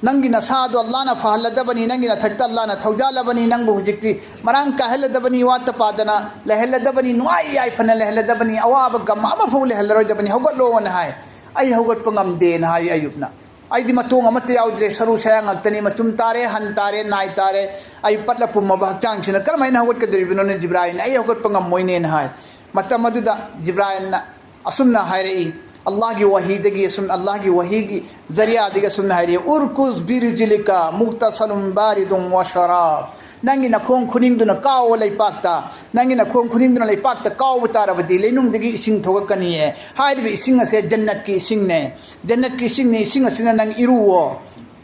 ꯅꯪꯒꯤ ꯅꯁꯥꯗꯣ ꯑꯜꯂꯥꯍꯅ ꯐꯍꯜꯂꯗꯕꯅꯤ, ꯅꯪꯒꯤ ꯅꯊꯛꯇ ꯑꯜꯂꯥꯍꯅ ꯊꯧꯖꯥꯜꯂꯕꯅꯤ, ꯅꯪꯕꯨ ꯍꯧꯖꯤꯛꯇꯤ ꯃꯔꯥꯡ ꯀꯥꯏꯍꯜꯂꯗꯕꯅꯤ, ꯋꯥꯠꯇ ꯄꯥꯗꯅ ꯂꯩꯍꯜꯂꯗꯕꯅꯤ, ꯅꯨꯡꯉꯥꯏ ꯌꯥꯏꯐꯅ ꯂꯩꯍꯜꯂꯗꯕꯅꯤ, ꯑꯋꯥꯕ ꯒꯝ ꯑꯃꯐꯥꯎ ꯂꯩꯍꯜꯂꯔꯣꯏꯗꯕꯅꯤ, ꯍꯧꯒꯠꯂꯣꯅ ꯍꯥꯏ꯫ ꯑꯩ ꯍꯧꯒꯠꯄ ꯉꯝꯗꯦꯅ ꯍꯥꯏ ꯑꯌꯨꯕꯅ꯫ ꯑꯩꯗꯤ ꯃꯇꯣꯡ ꯑꯃꯠꯇ ꯌꯥꯎꯗ꯭ꯔꯦ, ꯁꯔꯨ ꯁꯌꯥꯡ ꯉꯥꯛꯇꯅꯤ, ꯃꯆꯨꯝ ꯇꯥꯔꯦ, ꯍꯟ ꯇꯥꯔꯦ, ꯅꯥꯏ ꯇꯥꯔꯦ, ꯑꯩ ꯄꯠꯂ ꯄꯨꯝꯃꯕ ꯍꯛꯆꯥꯡꯁꯤꯅ ꯀꯔꯝꯍꯥꯏꯅ ꯍꯧꯒꯠꯀꯗꯧꯔꯤꯕꯅꯣꯅꯦ ꯖꯤꯕ꯭ꯔꯥꯏꯜꯅ? ꯑꯩ ꯍꯧꯒꯠꯄ ꯉꯝꯃꯣꯏꯅꯦꯅ ꯍꯥꯏ꯫ ꯃꯇꯝ ꯑꯗꯨꯗ ꯖꯤꯕ꯭ꯔꯥꯏꯜꯅ ꯑꯁꯨꯝꯅ ꯍꯥꯏꯔꯛꯏ, ꯑꯜꯂꯥꯍꯒꯤ ꯋꯥꯍꯤꯗꯒꯤ ꯑꯁꯨꯝ, ꯑꯜꯂꯥꯍꯒꯤ ꯋꯥꯍꯤꯒꯤ ꯖꯔꯤꯌꯥꯗꯒꯤ ꯑꯁꯨꯝꯅ ꯍꯥꯏꯔꯛꯏ, "ꯎꯔꯀꯨꯖ ꯕꯤꯔꯤꯖꯤꯂꯤꯀ ꯃꯨꯛꯇꯁꯂꯨꯝ ꯕꯥꯔꯤꯗꯨꯝ ꯋ ꯁꯔꯥꯕ"꯫ ꯅꯪꯒꯤ ꯅꯈꯣꯡ ꯈꯨꯅꯤꯡꯗꯨꯅ ꯀꯥꯎꯑꯣ ꯂꯩꯄꯥꯛꯇ, ꯅꯪꯒꯤ ꯅꯈꯣꯡ ꯈꯨꯅꯤꯡꯗꯨꯅ ꯂꯩꯄꯥꯛꯇ ꯀꯥꯎꯕ ꯇꯥꯔꯕꯗꯤ ꯂꯩꯅꯨꯡꯗꯒꯤ ꯏꯁꯤꯡ ꯊꯣꯛꯂꯛꯀꯅꯤꯌꯦ꯫ ꯍꯥꯏꯔꯤꯕ ꯏꯁꯤꯡ ꯑꯁꯦ ꯖꯟꯅꯠꯀꯤ ꯏꯁꯤꯡꯅꯦ, ꯖꯟꯅꯠꯀꯤ ꯏꯁꯤꯡꯅꯦ, ꯏꯁꯤꯡ ꯑꯁꯤꯅ ꯅꯪ ꯏꯔꯨꯑꯣ꯫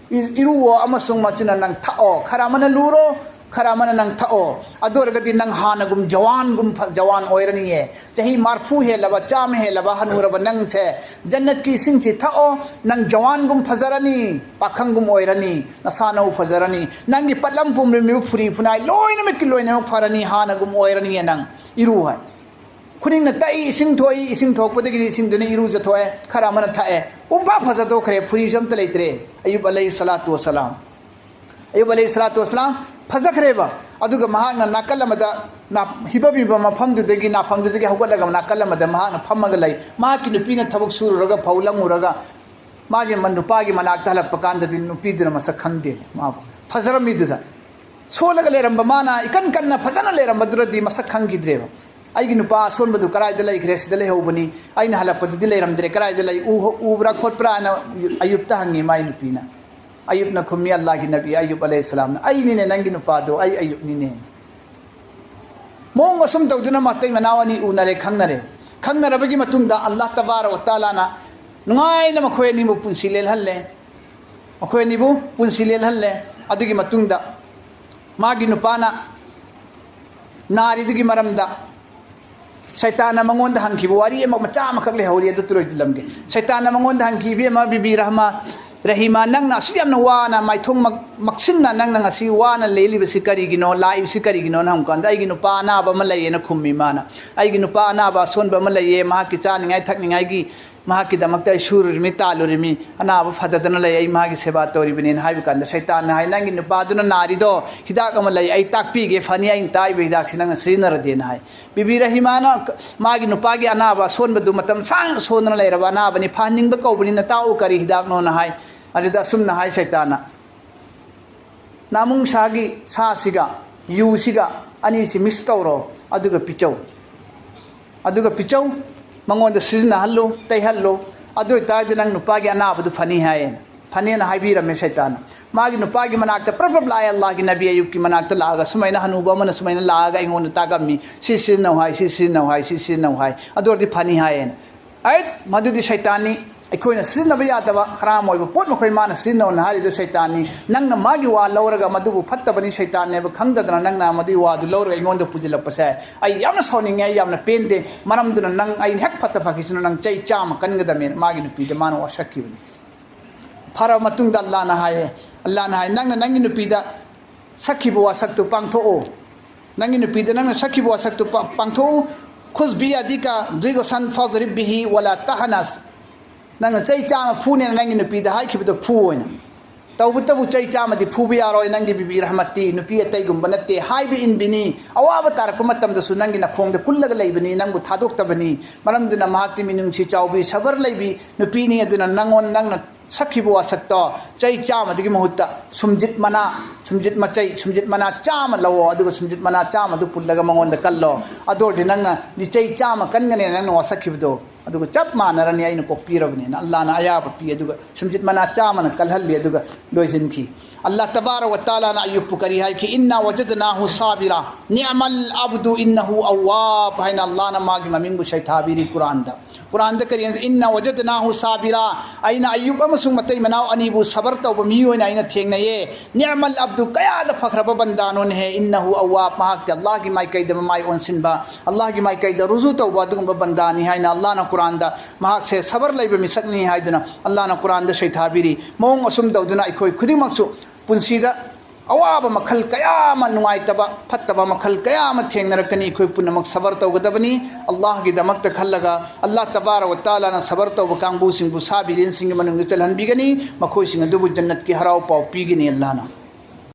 ꯏ-, ꯏꯔꯨꯑꯣ ꯑꯃꯁꯨꯡ ꯃꯁꯤꯅ ꯅꯪ ꯊꯛꯑꯣ꯫ ꯈꯔ ꯑꯃꯅ ꯂꯨꯔꯣ, ꯈꯔ ꯑꯃꯅ ꯅꯪ ꯊꯛꯑꯣ, ꯑꯗꯨ ꯑꯣꯏꯔꯒꯗꯤ ꯅꯪ ꯍꯥꯟꯅꯒꯨꯝ ꯖꯋꯥꯟꯒꯨꯝ ꯐ- ꯖꯋꯥꯟ ꯑꯣꯏꯔꯅꯤꯌꯦ꯫ ꯆꯍꯤ ꯃꯔꯤꯐꯨ ꯍꯦꯜꯂꯕ, ꯆꯥꯝꯃ ꯍꯦꯜꯂꯕ ꯍꯅꯨꯔꯕ ꯅꯪꯁꯦ ꯖꯟꯅꯠꯀꯤ ꯏꯁꯤꯡꯁꯤ ꯊꯛꯑꯣ, ꯅꯪ ꯖꯋꯥꯟꯒꯨꯝ ꯐꯖꯔꯅꯤ, ꯄꯥꯈꯪꯒꯨꯝ ꯑꯣꯏꯔꯅꯤ, ꯅꯁꯥ ꯅꯎ ꯐꯖꯔꯅꯤ, ꯅꯪꯒꯤ ꯄꯠꯂꯝ ꯄꯨꯝꯂꯝꯂꯤꯕ ꯐꯨꯔꯤ ꯐꯨꯅꯥꯏ ꯂꯣꯏꯅꯃꯛꯀꯤ ꯂꯣꯏꯅꯃꯛ ꯐꯔꯅꯤ, ꯍꯥꯟꯅꯒꯨꯝ ꯑꯣꯏꯔꯅꯤꯌꯦ ꯅꯪ꯫ ꯏꯔꯨ ꯍꯥꯏ꯫ ꯈꯨꯅꯤꯡꯅ ꯇꯛꯏ, ꯏꯁꯤꯡ ꯊꯣꯛꯏ, ꯏꯁꯤꯡ ꯊꯣꯛꯄꯗꯒꯤꯗꯤ ꯏꯁꯤꯡꯗꯨꯅ ꯏꯔꯨꯖꯊꯣꯛꯑꯦ, ꯈꯔ ꯑꯃꯅ ꯊꯛꯑꯦ, ꯄꯨꯡꯐꯥ ꯐꯖꯊꯣꯛꯈ꯭ꯔꯦ, ꯐꯨꯔꯤꯁꯨ ꯑꯝꯇ ꯂꯩꯇ꯭ꯔꯦ꯫ ꯑꯌꯨꯕ ꯑꯂꯩꯍꯤ ꯁꯂꯥꯇꯨ ꯋꯁꯂꯥꯝ, ꯑꯌꯨꯕ ꯑꯂꯩꯍꯤ ꯁꯂꯥꯇꯨ ꯋꯁꯂꯥꯝ ꯐꯖꯈ꯭ꯔꯦꯕ꯫ ꯑꯗꯨꯒ ꯃꯍꯥꯛꯅ ꯅꯥꯀꯜ ꯑꯃꯗ ꯅꯥ- ꯍꯤꯞꯄꯝꯃꯤꯕ ꯃꯐꯝꯗꯨꯗꯒꯤ, ꯅꯥꯐꯝꯗꯨꯗꯒꯤ ꯍꯧꯒꯠꯂꯒ ꯅꯥꯀꯜ ꯑꯃꯗ ꯃꯍꯥꯛꯅ ꯐꯝꯃꯒ ꯂꯩ꯫ ꯃꯍꯥꯛꯀꯤ ꯅꯨꯄꯤꯅ ꯊꯕꯛ ꯁꯨꯔꯨꯔꯒ, ꯐꯧ ꯂꯪꯉꯨꯔꯒ, ꯃꯥꯒꯤ ꯃ- ꯅꯨꯄꯥꯒꯤ ꯃꯅꯥꯛꯇ ꯍꯜꯂꯛꯄ ꯀꯥꯟꯗꯗꯤ ꯅꯨꯄꯤꯗꯨꯅ ꯃꯁꯛ ꯈꯪꯗꯦ ꯃꯥꯕꯨ꯫ ꯐꯖꯔꯝꯃꯤꯗꯨꯗ, ꯁꯣꯜꯂꯒ ꯂꯩꯔꯝꯕ ꯃꯥꯅ ꯏꯀꯟ ꯀꯟꯅ ꯐꯖꯅ ꯂꯩꯔꯝꯕꯗꯨꯗꯗꯤ ꯃꯁꯛ ꯈꯪꯈꯤꯗ꯭ꯔꯦꯕ꯫ "ꯑꯩꯒꯤ ꯅꯨꯄꯥ ꯑꯁꯣꯟꯕꯗꯨ ꯀꯗꯥꯏꯗ ꯂꯩꯈ꯭ꯔꯦ? ꯁꯤꯗ ꯂꯩꯍꯧꯕꯅꯤ, ꯑꯩꯅ ꯍꯜꯂꯛꯄꯗꯗꯤ ꯂꯩꯔꯝꯗ꯭ꯔꯦ, ꯀꯗꯥꯏꯗ ꯂꯩ? ꯎ- ꯎꯕ꯭ꯔꯥ ꯈꯣꯠꯄ꯭ꯔꯥꯅ?" ꯑꯌꯨꯕꯇ ꯍꯪꯉꯤ ꯃꯥꯏ ꯅꯨꯄꯤꯅ꯫ ꯑꯌꯨꯕꯅ ꯈꯨꯝꯃꯤ, "ꯑꯜꯂꯥꯍꯒꯤ ꯅꯕꯤ ꯑꯌꯨꯕ ꯑꯂꯩꯍꯤ ꯁꯂꯥꯝꯅ, 'ꯑꯩꯅꯤꯅꯦ ꯅꯪꯒꯤ ꯅꯨꯄꯥꯗꯣ, ꯑꯩ ꯑꯌꯨꯕꯅꯤꯅꯦ.'" ꯃꯑꯣꯡ ꯑꯁꯨꯝ ꯇꯧꯗꯨꯅ ꯃꯇꯩ ꯃꯅꯥꯎ ꯑꯅꯤ ꯎꯅꯔꯦ, ꯈꯪꯅꯔꯦ꯫ ꯈꯪꯅꯔꯕꯒꯤ ꯃꯇꯨꯡꯗ ꯑꯜꯂꯥꯍ ꯇꯕꯥꯔꯛ ꯋ ꯇꯥꯂꯥꯅ ꯅꯨꯡꯉꯥꯏꯅ ꯃꯈꯣꯏ ꯑꯅꯤꯕꯨ ꯄꯨꯟꯁꯤ ꯂꯦꯜꯍꯜꯂꯦ꯫ ꯃꯈꯣꯏ ꯑꯅꯤꯕꯨ ꯄꯨꯟꯁꯤ ꯂꯦꯜꯍꯜꯂꯦ꯫ ꯑꯗꯨꯒꯤ ꯃꯇꯨꯡꯗ ꯃꯥꯒꯤ ꯅꯨꯄꯥꯅ ꯅꯥꯔꯤꯗꯨꯒꯤ ꯃꯔꯝꯗ ꯁꯩꯇꯥꯟꯅ ꯃꯉꯣꯟꯗ ꯍꯪꯈꯤꯕ ꯋꯥꯔꯤ ꯑꯃ ꯃꯆꯥ ꯑꯃꯈꯛ ꯂꯩꯍꯧꯔꯤ, ꯑꯗꯨ ꯇꯨꯔꯣꯏ ꯇꯤꯜꯂꯝꯒꯦ꯫ ꯁꯩꯇꯥꯟꯅ ꯃꯉꯣꯟꯗ ꯍꯪꯈꯤ, "ꯏꯕꯦꯝꯃ ꯕꯤꯕꯤ ꯔꯍꯃꯥ, ꯔꯍꯤꯃꯥ, ꯅꯪꯅ ꯑꯁꯨꯛ ꯌꯥꯝꯅ ꯋꯥꯅ, ꯃꯥꯏꯊꯣꯡ ꯃꯛ- ꯃꯛꯁꯤꯟꯅ ꯅꯪꯅ ꯉꯁꯤ ꯋꯥꯅ ꯂꯦꯜꯂꯤꯕꯁꯤ ꯀꯔꯤꯒꯤꯅꯣ, ꯂꯥꯛꯏꯕꯁꯤ ꯀꯔꯤꯒꯤꯅꯣꯅ?" ꯍꯪꯕ ꯀꯥꯟꯗ, "ꯑꯩꯒꯤ ꯅꯨꯄꯥ ꯑꯅꯥꯕ ꯑꯃ ꯂꯩꯌꯦꯅ" ꯈꯨꯝꯃꯤ ꯃꯥꯅ꯫ "ꯑꯩꯒꯤ ꯅꯨꯄꯥ ꯑꯅꯥꯕ ꯑꯁꯣꯟꯕ ꯑꯃ ꯂꯩꯌꯦ, ꯃꯍꯥꯛꯀꯤ ꯆꯥꯅꯤꯡꯉꯥꯏ ꯊꯛꯅꯤꯡꯉꯥꯏꯒꯤ ꯃꯍꯥꯛꯀꯤꯗꯃꯛꯇ ꯑꯩ ꯁꯨꯔꯨꯔꯤꯃꯤ, ꯇꯥꯜꯂꯨꯔꯤꯃꯤ, ꯑꯅꯥꯕ ꯐꯗꯗꯅ ꯂꯩ, ꯑꯩ ꯃꯥꯒꯤ ꯁꯦꯕꯥ ꯇꯧꯔꯤꯕꯅꯤꯅ" ꯍꯥꯏꯕ ꯀꯥꯟꯗ, ꯁꯩꯇꯥꯟꯅ ꯍꯥꯏ, "ꯅꯪꯒꯤ ꯅꯨꯄꯥꯗꯨꯅ ꯅꯥꯔꯤꯗꯣ ꯍꯤꯗꯥꯛ ꯑꯃ ꯂꯩ, ꯑꯩ ꯇꯥꯛꯄꯤꯒꯦ, ꯐꯅꯤ, ꯑꯩꯅ ꯇꯥꯛꯏꯕ ꯍꯤꯗꯥꯛꯁꯤ ꯅꯪꯅ ꯁꯤꯖꯤꯟꯅꯔꯗꯤꯅ" ꯍꯥꯏ꯫ ꯕꯤꯕꯤ ꯔꯍꯤꯃꯥꯅ ꯀ- ꯃꯥꯒꯤ ꯅꯨꯄꯥꯒꯤ ꯑꯅꯥꯕ ꯑꯁꯣꯟꯕꯗꯨ, ꯃꯇꯝ ꯁꯥꯡꯅ ꯁꯣꯟꯗꯅ ꯂꯩꯔꯕ ꯑꯅꯥꯕꯅꯤ, ꯐꯍꯟꯅꯤꯡꯕ ꯀꯧꯕꯅꯤꯅ ꯇꯥꯛꯎ, ꯀꯔꯤ ꯍꯤꯗꯥꯛꯅꯣꯅ ꯍꯥꯏ꯫ ꯑꯗꯨꯗ ꯑꯁꯨꯝꯅ ꯍꯥꯏ ꯁꯩꯇꯥꯟꯅ, "ꯅꯥꯃꯨꯡꯁꯥꯒꯤ ꯁꯥꯁꯤꯒ ꯌꯨꯁꯤꯒ ꯑꯅꯤꯁꯤ ꯃꯤꯛꯁ ꯇꯧꯔꯣ, ꯑꯗꯨꯒ ꯄꯤꯆꯧ, ꯑꯗꯨꯒ ꯄꯤꯆꯧ, ꯃꯉꯣꯟꯗ ꯁꯤꯖꯤꯟꯅꯍꯜꯂꯨ, ꯇꯩꯍꯜꯂꯨ, ꯑꯗꯨ ꯑꯣꯏꯇꯥꯔꯗꯤ ꯅꯪ ꯅꯨꯄꯥꯒꯤ ꯑꯅꯥꯕꯗꯨ ꯐꯅꯤ" ꯍꯥꯏꯌꯦ꯫ ꯐꯅꯦꯅ ꯍꯥꯏꯕꯤꯔꯝꯃꯦ ꯁꯩꯇꯥꯟꯅ꯫ ꯃꯥꯒꯤ ꯅꯨꯄꯥꯒꯤ ꯃꯅꯥꯛꯇ ꯄ꯭ꯔꯞ ꯄ꯭ꯔꯞ ꯂꯥꯛꯑꯦ, ꯑꯜꯂꯥꯍꯒꯤ ꯅꯕꯤ ꯑꯌꯨꯕꯀꯤ ꯃꯅꯥꯛꯇ ꯂꯥꯛꯑꯒ, "ꯁꯨꯃꯥꯏꯅ ꯍꯅꯨꯕ ꯑꯃꯅ ꯁꯨꯃꯥꯏꯅ ꯂꯥꯛꯑꯒ ꯑꯩꯉꯣꯟꯗ ꯇꯥꯛꯑꯝꯃꯤ, ꯁꯤ ꯁꯤꯖꯤꯟꯅꯧ ꯍꯥꯏ, ꯁꯤ ꯁꯤꯖꯤꯟꯅꯧ ꯍꯥꯏ, ꯁꯤ ꯁꯤꯖꯤꯟꯅꯧ ꯍꯥꯏ, ꯑꯗꯨ ꯑꯣꯏꯔꯗꯤ ꯐꯅꯤ" ꯍꯥꯏꯌꯦꯅ꯫ ꯑꯩꯠ, ꯃꯗꯨꯗꯤ ꯁꯩꯇꯥꯟꯅꯤ꯫ ꯑꯩꯈꯣꯏꯅ ꯁꯤꯖꯤꯟꯅꯕ ꯌꯥꯗꯕ ꯍꯔꯥꯝ ꯑꯣꯏꯕ ꯄꯣꯠ ꯃꯈꯩ ꯃꯥꯅ ꯁꯤꯖꯤꯟꯅꯧꯅ ꯍꯥꯏꯔꯤꯗꯨ ꯁꯩꯇꯥꯟꯅꯤ꯫ ꯅꯪꯅ ꯃꯥꯒꯤ ꯋꯥ ꯂꯧꯔꯒ ꯃꯗꯨꯕꯨ ꯐꯠꯇꯕꯅꯤ, ꯁꯩꯇꯥꯟꯅꯦꯕ ꯈꯪꯗꯗꯅ ꯅꯪꯅ ꯃꯗꯨꯒꯤ ꯋꯥꯗꯨ ꯂꯧꯔꯒ ꯑꯩꯉꯣꯟꯗ ꯄꯨꯁꯤꯜꯂꯛꯄꯁꯦ ꯑꯩ ꯌꯥꯝꯅ ꯁꯥꯎꯅꯤꯡꯉꯦ, ꯑꯩ ꯌꯥꯝꯅ ꯄꯦꯟꯗꯦ꯫ ꯃꯔꯝꯗꯨꯅ ꯅꯪ ꯑꯩꯅ ꯍꯦꯛ ꯐꯠꯇ ꯐꯈꯤꯁꯤꯅ ꯅꯪ ꯆꯩ ꯆꯥꯝꯃ ꯀꯟꯒꯗꯕꯅꯦꯅ ꯃꯥꯒꯤ ꯅꯨꯄꯤꯗ ꯃꯥꯅ ꯋꯥꯁꯛꯈꯤꯕꯅꯤ꯫ ꯐꯔꯕ ꯃꯇꯨꯡꯗ ꯑꯜꯂꯥꯅ ꯍꯥꯏꯌꯦ, ꯑꯜꯂꯥꯅ ꯍꯥꯏ, "ꯅꯪꯅ ꯅꯪꯒꯤ ꯅꯨꯄꯤꯗ ꯁꯛꯈꯤꯕ ꯋꯥꯁꯛꯇꯨ ꯄꯥꯡꯊꯣꯛꯑꯣ꯫ ꯅꯪꯒꯤ ꯅꯨꯄꯤꯗ ꯅꯪꯅ ꯁꯛꯈꯤꯕ ꯋꯥꯁꯛꯇꯨ ꯄꯥ-, ꯄꯥꯡꯊꯣꯛꯎ꯫ ꯈꯨꯁ ꯕꯤ ꯌꯥꯗꯤꯀ ꯗꯨꯏꯒꯣꯁꯟ ꯐꯥꯖꯔꯤꯕ ꯕꯤꯍꯤ ꯋꯥꯂꯥ ꯇꯍꯅꯁ꯫ ꯅꯪꯅ ꯆꯩ ꯆꯥꯝꯃ ꯐꯨꯅꯦꯅ ꯅꯪꯒꯤ ꯅꯨꯄꯤꯗ ꯍꯥꯏꯈꯤꯕꯗꯣ ꯐꯨꯑꯣꯅ꯫ ꯇꯧꯕꯇꯕꯨ ꯆꯩ ꯆꯥꯝꯃꯗꯤ ꯐꯨꯕ ꯌꯥꯔꯣꯏ, ꯅꯪꯒꯤ ꯕꯤꯕꯤ ꯔꯍꯃꯠꯇꯤ ꯅꯨꯄꯤ ꯑꯇꯩꯒꯨꯝꯕ ꯅꯠꯇꯦ, ꯍꯥꯏꯕ ꯏꯟꯕꯤꯅꯤ꯫ ꯑꯋꯥꯕ ꯇꯥꯔꯛꯄ ꯃꯇꯝꯗꯁꯨ ꯅꯪꯒꯤ ꯅꯈꯣꯡꯗ ꯀꯨꯜꯂꯒ ꯂꯩꯕꯅꯤ, ꯅꯪꯕꯨ ꯊꯥꯗꯣꯛꯇꯕꯅꯤ꯫ ꯃꯔꯝꯗꯨꯅ ꯃꯍꯥꯛꯇꯤ ꯃꯤꯅꯨꯡꯁꯤ ꯆꯥꯎꯕꯤ, ꯁꯕꯔ ꯂꯩꯕꯤ ꯅꯨꯄꯤꯅꯤ꯫ ꯑꯗꯨꯅ ꯅꯪꯉꯣꯟ-, ꯅꯪꯅ ꯁꯛꯈꯤꯕ ꯋꯥꯁꯛꯇꯣ ꯆꯩ ꯆꯥꯝꯃꯗꯨꯒꯤ ꯃꯍꯨꯠꯇ ꯁꯨꯝꯖꯤꯠ ꯃꯅꯥ, ꯁꯨꯝꯖꯤꯠ ꯃꯆꯩ, ꯁꯨꯝꯖꯤꯠ ꯃꯅꯥ ꯆꯥꯝꯃ ꯂꯧꯑꯣ, ꯑꯗꯨꯒ ꯁꯨꯝꯖꯤꯠ ꯃꯅꯥ ꯆꯥꯝꯃꯗꯨ ꯄꯨꯜꯂꯒ ꯃꯉꯣꯟꯗ ꯀꯜꯂꯣ꯫ ꯑꯗꯨ ꯑꯣꯏꯔꯗꯤ ꯅꯪꯅ ꯂꯤꯆꯩ ꯆꯥꯝꯃ ꯀꯟꯒꯅꯦꯅ ꯅꯪꯅ ꯋꯥꯁꯛꯈꯤꯕꯗꯣ ꯑꯗꯨꯒ ꯆꯞ ꯃꯥꯟꯅꯔꯅꯤ, ꯑꯩꯅ ꯀꯣꯛꯄꯤꯔꯕꯅꯦꯅ ꯑꯜꯂꯥꯅ ꯑꯌꯥꯕ ꯄꯤ꯫ ꯑꯗꯨꯒ ꯁꯨꯝꯖꯤꯠ ꯃꯅꯥ ꯆꯥꯝꯃꯅ ꯀꯜꯍꯜꯂꯤ, ꯑꯗꯨꯒ ꯂꯣꯏꯁꯤꯟꯈꯤ꯫ ꯑꯜꯂꯥ ꯇꯕꯥꯔꯛ ꯋ ꯇꯥꯂꯥꯅ ꯑꯌꯨꯕꯄꯨ ꯀꯔꯤ ꯍꯥꯏꯈꯤ? "ꯏꯟꯅꯥ ꯋꯖꯗꯅꯥꯍꯨ ꯁꯥꯕꯤꯔꯥ, ꯅꯤꯑꯃꯜ ꯑꯕꯗꯨ ꯏꯟꯅꯍꯨ ꯑꯋ꯭ꯋꯥꯕ" ꯍꯥꯏꯅ ꯑꯜꯂꯥꯅ ꯃꯥꯒꯤ ꯃꯃꯤꯡꯕꯨ ꯁꯩꯊꯥꯕꯤꯔꯤ ꯀꯨꯔꯥꯟꯗ꯫ ꯀꯨꯔꯥꯟꯗ ꯀꯔꯤ ꯍꯥꯏꯅ, "ꯏꯟꯅꯥ ꯋꯖꯗꯅꯥꯍꯨ ꯁꯥꯕꯤꯔꯥ", ꯑꯩꯅ ꯑꯌꯨꯕ ꯑꯃꯁꯨꯡ ꯃꯇꯩ ꯃꯅꯥꯎ ꯑꯅꯤꯕꯨ ꯁꯕꯔ ꯇꯧꯕ ꯃꯤꯑꯣꯏ ꯑꯣꯏꯅ ꯑꯩꯅ ꯊꯦꯡꯅꯩꯌꯦ꯫ "ꯅꯤꯑꯃꯜ ꯑꯕꯗꯨ", ꯀꯌꯥꯗ ꯐꯈ꯭ꯔꯕ ꯕꯟꯗꯥꯅꯣꯅꯦꯍꯦ, "ꯏꯟꯅꯍꯨ ꯑꯋ꯭ꯋꯥꯕ", ꯃꯍꯥꯛꯇꯤ ꯑꯜꯂꯥꯍꯒꯤ ꯃꯥꯏꯀꯩꯗ ꯃꯃꯥꯏ ꯑꯣꯟꯁꯤꯟꯕ, ꯑꯜꯂꯥꯍꯒꯤ ꯃꯥꯏꯀꯩꯗ ꯔꯨꯖꯨ ꯇꯧꯕ ꯑꯗꯨꯒꯨꯝꯕ ꯕꯟꯗꯥꯅꯤ ꯍꯥꯏꯅ ꯑꯜꯂꯥꯍꯅ ꯀꯨꯔꯥꯟꯗ ꯃꯍꯥꯛꯁꯦ ꯁꯕꯔ ꯂꯩꯕ ꯃꯤꯁꯛꯅꯤ ꯍꯥꯏꯗꯨꯅ ꯑꯜꯂꯥꯍꯅ ꯀꯨꯔꯥꯟꯗ ꯁꯩꯊꯥꯕꯤꯔꯤ꯫ ꯃꯑꯣꯡ ꯑꯁꯨꯝ ꯇꯧꯗꯨꯅ ꯑꯩꯈꯣꯏ ꯈꯨꯗꯤꯡꯃꯛꯁꯨ ꯄꯨꯟꯁꯤꯗ ꯑꯋꯥꯕ ꯃꯈꯜ ꯀꯌꯥ ꯑꯃ, ꯅꯨꯡꯉꯥꯏꯇꯕ, ꯐꯠꯇꯕ ꯃꯈꯜ ꯀꯌꯥ ꯑꯃ ꯊꯦꯡꯅꯔꯛꯀꯅꯤ꯫ ꯑꯩꯈꯣꯏ ꯄꯨꯝꯅꯃꯛ ꯁꯕꯔ ꯇꯧꯒꯗꯕꯅꯤ꯫ ꯑꯜꯂꯥꯍꯒꯤꯗꯃꯛꯇ ꯈꯜꯂꯒ ꯑꯜꯂꯥꯍ ꯇꯕꯥꯔꯛ ꯋ ꯇꯥꯂꯥꯅ ꯁꯕꯔ ꯇꯧꯕ ꯀꯥꯡꯕꯨꯁꯤꯡꯕꯨ ꯁꯥꯕꯤꯔꯤꯟꯁꯤꯡꯒꯤ ꯃꯅꯨꯡꯗ ꯆꯜꯍꯟꯕꯤꯒꯅꯤ꯫ ꯃꯈꯣꯏꯁꯤꯡ ꯑꯗꯨꯕꯨ ꯖꯟꯅꯠꯀꯤ ꯍꯔꯥꯎ ꯄꯥꯎ ꯄꯤꯒꯅꯤ ꯑꯜꯂꯥꯍꯅ꯫